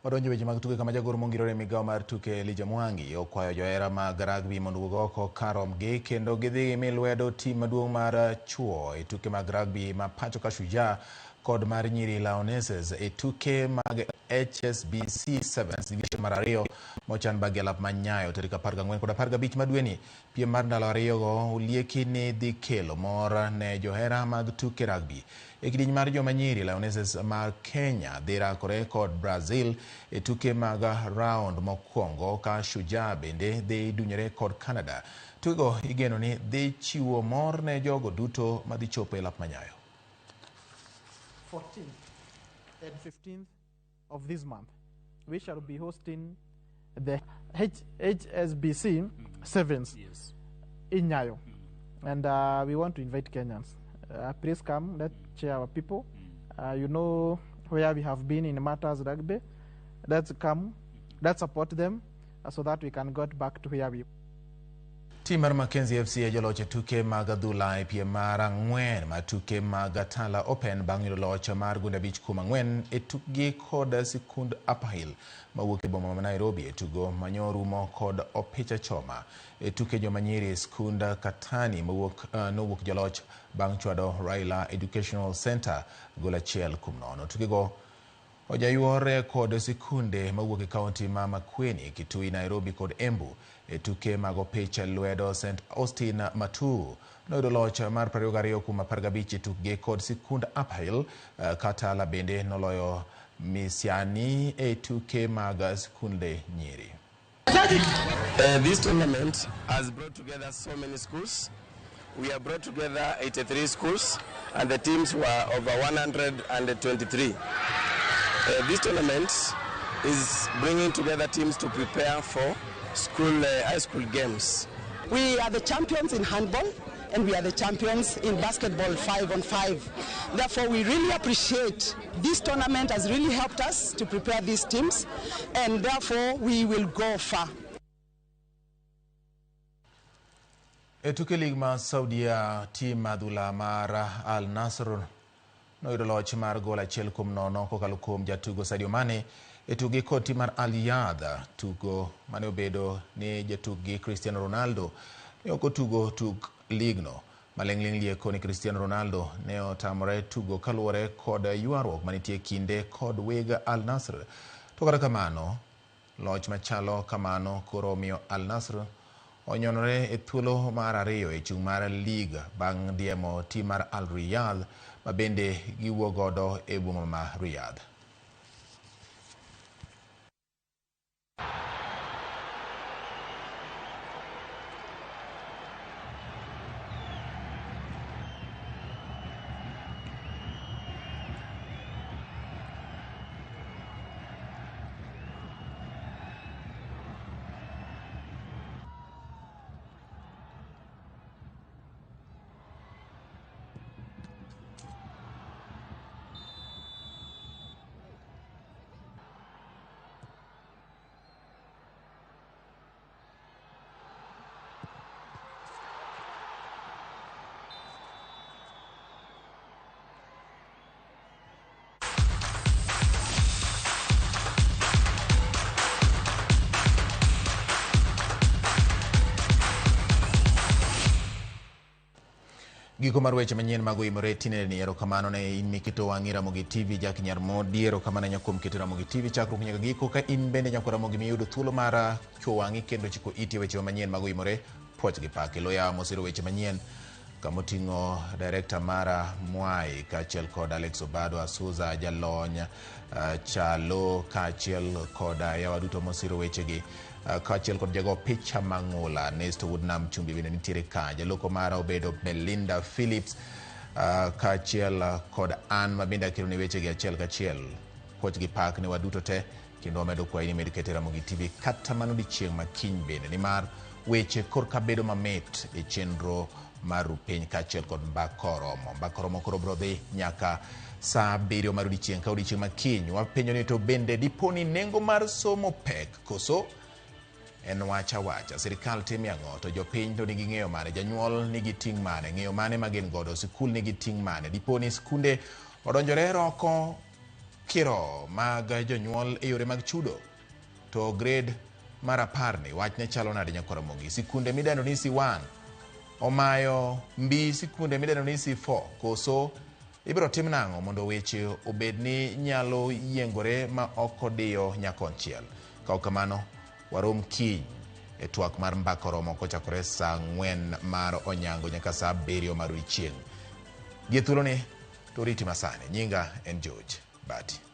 Wadonjo weche mag tuke kama jagoro mongirore migawo mar tuke Elijah Mwangi okwayo johera mag rugby mondo owuog oko karomgi kendo gidhi gimi lwedo tim maduong' mar chuo e tuke mag rugby ma pacho ka Shujaa kod mar nyiri Lionesses e tuke mag HSBC Sevens division mar 2 mochan bang' elap ma Nyayo tarik 14 kod 15 ma dweni. Piem mar ndalo ariyogo olieki ni dhi kelo mor ne johera mag tuke rugby. E kidieny mar joma nyiri, Lionesses mar Kenya dhi rakore kod Brazil e tuke mag round mokwongo ka Shujaa bende dhi dunyore kod Canada. Tukego igeno ni dhi chiwo mor ne jogo duto madhi chopo e lap ma Nyayo. 14th and 15th of this month, we shall be hosting the HSBC Sevens in Nyayo. And we want to invite Kenyans. Please come, let's cheer our people. You know where we have been in matters rugby. Let's come, let's support them so that we can get back to where we Tim mar Mackenzie FC e joloch e tuke mag adhula e piem mar 4 mar tuke mag Tala Open bang' yudo loch mar gonde 5-4 e tukgi kod sikund Upper Hill mawuok e boma ma Nairobi e tugo manyorumo kod opicha choma. E tuke joma nyiri, skund Katani nowuok joloch bang' chwado Raila Educational Center gol 1-0. Tukego ojayuore kod sikunde mawuok e kaunti ma Makueni, Kitui, Nairobi kod Embu. E tuke mag opich lwedo, St Austin Matuu noyudo loch mar 22-15 e tukgi kod sikund Upper Hill. Katala bende noloyo Misiani e tuke mag sikunde nyiri. This tournament has brought together so many schools. We have brought together 83 schools and the teams were over 123. This tournament is bringing together teams to prepare for high school games. We are the champions in handball and we are the champions in basketball 5 on 5. Therefore, we really appreciate this tournament has really helped us to prepare these teams, and therefore we will go far. E tuke lig ma Saudia, tim adhula mar Al Nassr noyudo loch mar gol 1-0 kokalo kuom jatugo Sadio Mane e tugi kod tim mar Al Riyadh. Tugo mane obedo ni jatukgi Cristiano Ronaldo ne ok otugo tuk ligno. Maling'ling' lieko ni Cristiano Ronaldo ne otamore tugo kaluwore kod ywaruok manitie kinde kod weg Al Nassr. To kata kamano, loch machalo kamano koro omiyo Al Nassr onyonore e thuolo mar 2 e chung' mar lig bang' diemo tim mar Al Riyadh ma bende giwuok godo e boma ma Riyadh. Giko mar weche manyien mag Oimore tinende ni erokamano ne in miketo wang'i Ramogi TV Jack Nyarmodi, erokamano ahinya kuom keto Ramogi TV chakruok nyaka giko. Ka in bende nyakwar Ramogi miyudo thuolo mar chwo wang'i kendo chiko iti e weche manyien mag Oimore, puoch gi pak. Loya mosiro weche manyien kamoting'o director mara Mwai kaachiel kod Alex Obado Asuza jalony Chalo kaachiel kod yawa duto mosiro wechegi kaachiel kod jago picha mang'ula Nesto Wuod Nam Chumbi bende nitiere ka. Jaloko mara obedo Belinda Phillips kaachiel kod an ma bende akeloni wechegi achiel kachiel. Puoch gi pak ne waduto te kendo wamedo kwayi ni med kete Ramogi TV kata mano odiechieng' ma kiny bende nimar weche korka bedo mamit e chenro mar Rupiny kaachiel kod Mbaka Oromo. Mbaka Oromo koro biro dhi nyaka saa 7 mar odiechieng' ka odiechieng' ma kiny. Wapenjo ni to bende dipo ni nengo mar somo pek koso en wach awacha? Sirikal timo ang'o? To jopiny to nigi ng'eyo mane? Janyuol nigi ting' mane? Ng'eyo mane ma gin godo? Sikul nigi ting' mane? Dipo ni skunde odonjore roko kiro mag jonyuol e yore mag chudo? To grade mar 10 ni wachne chalo nade nyakwar Ramogi? Sikunde midendo ni C1 omayo mbi sikunde midendo ni C4 koso ibiro tim nang'o mondo weche obed ni nyalo yiengore ma ok odiyo nyakonchiel? Ka ok kamano, warom kiny e twak mar Mbaka Oromo kochakore saa 4 mar onyango nyaka saa 7 mar odiechieng'. Gi thuoloni to riti masani. Nyinga en George Bati.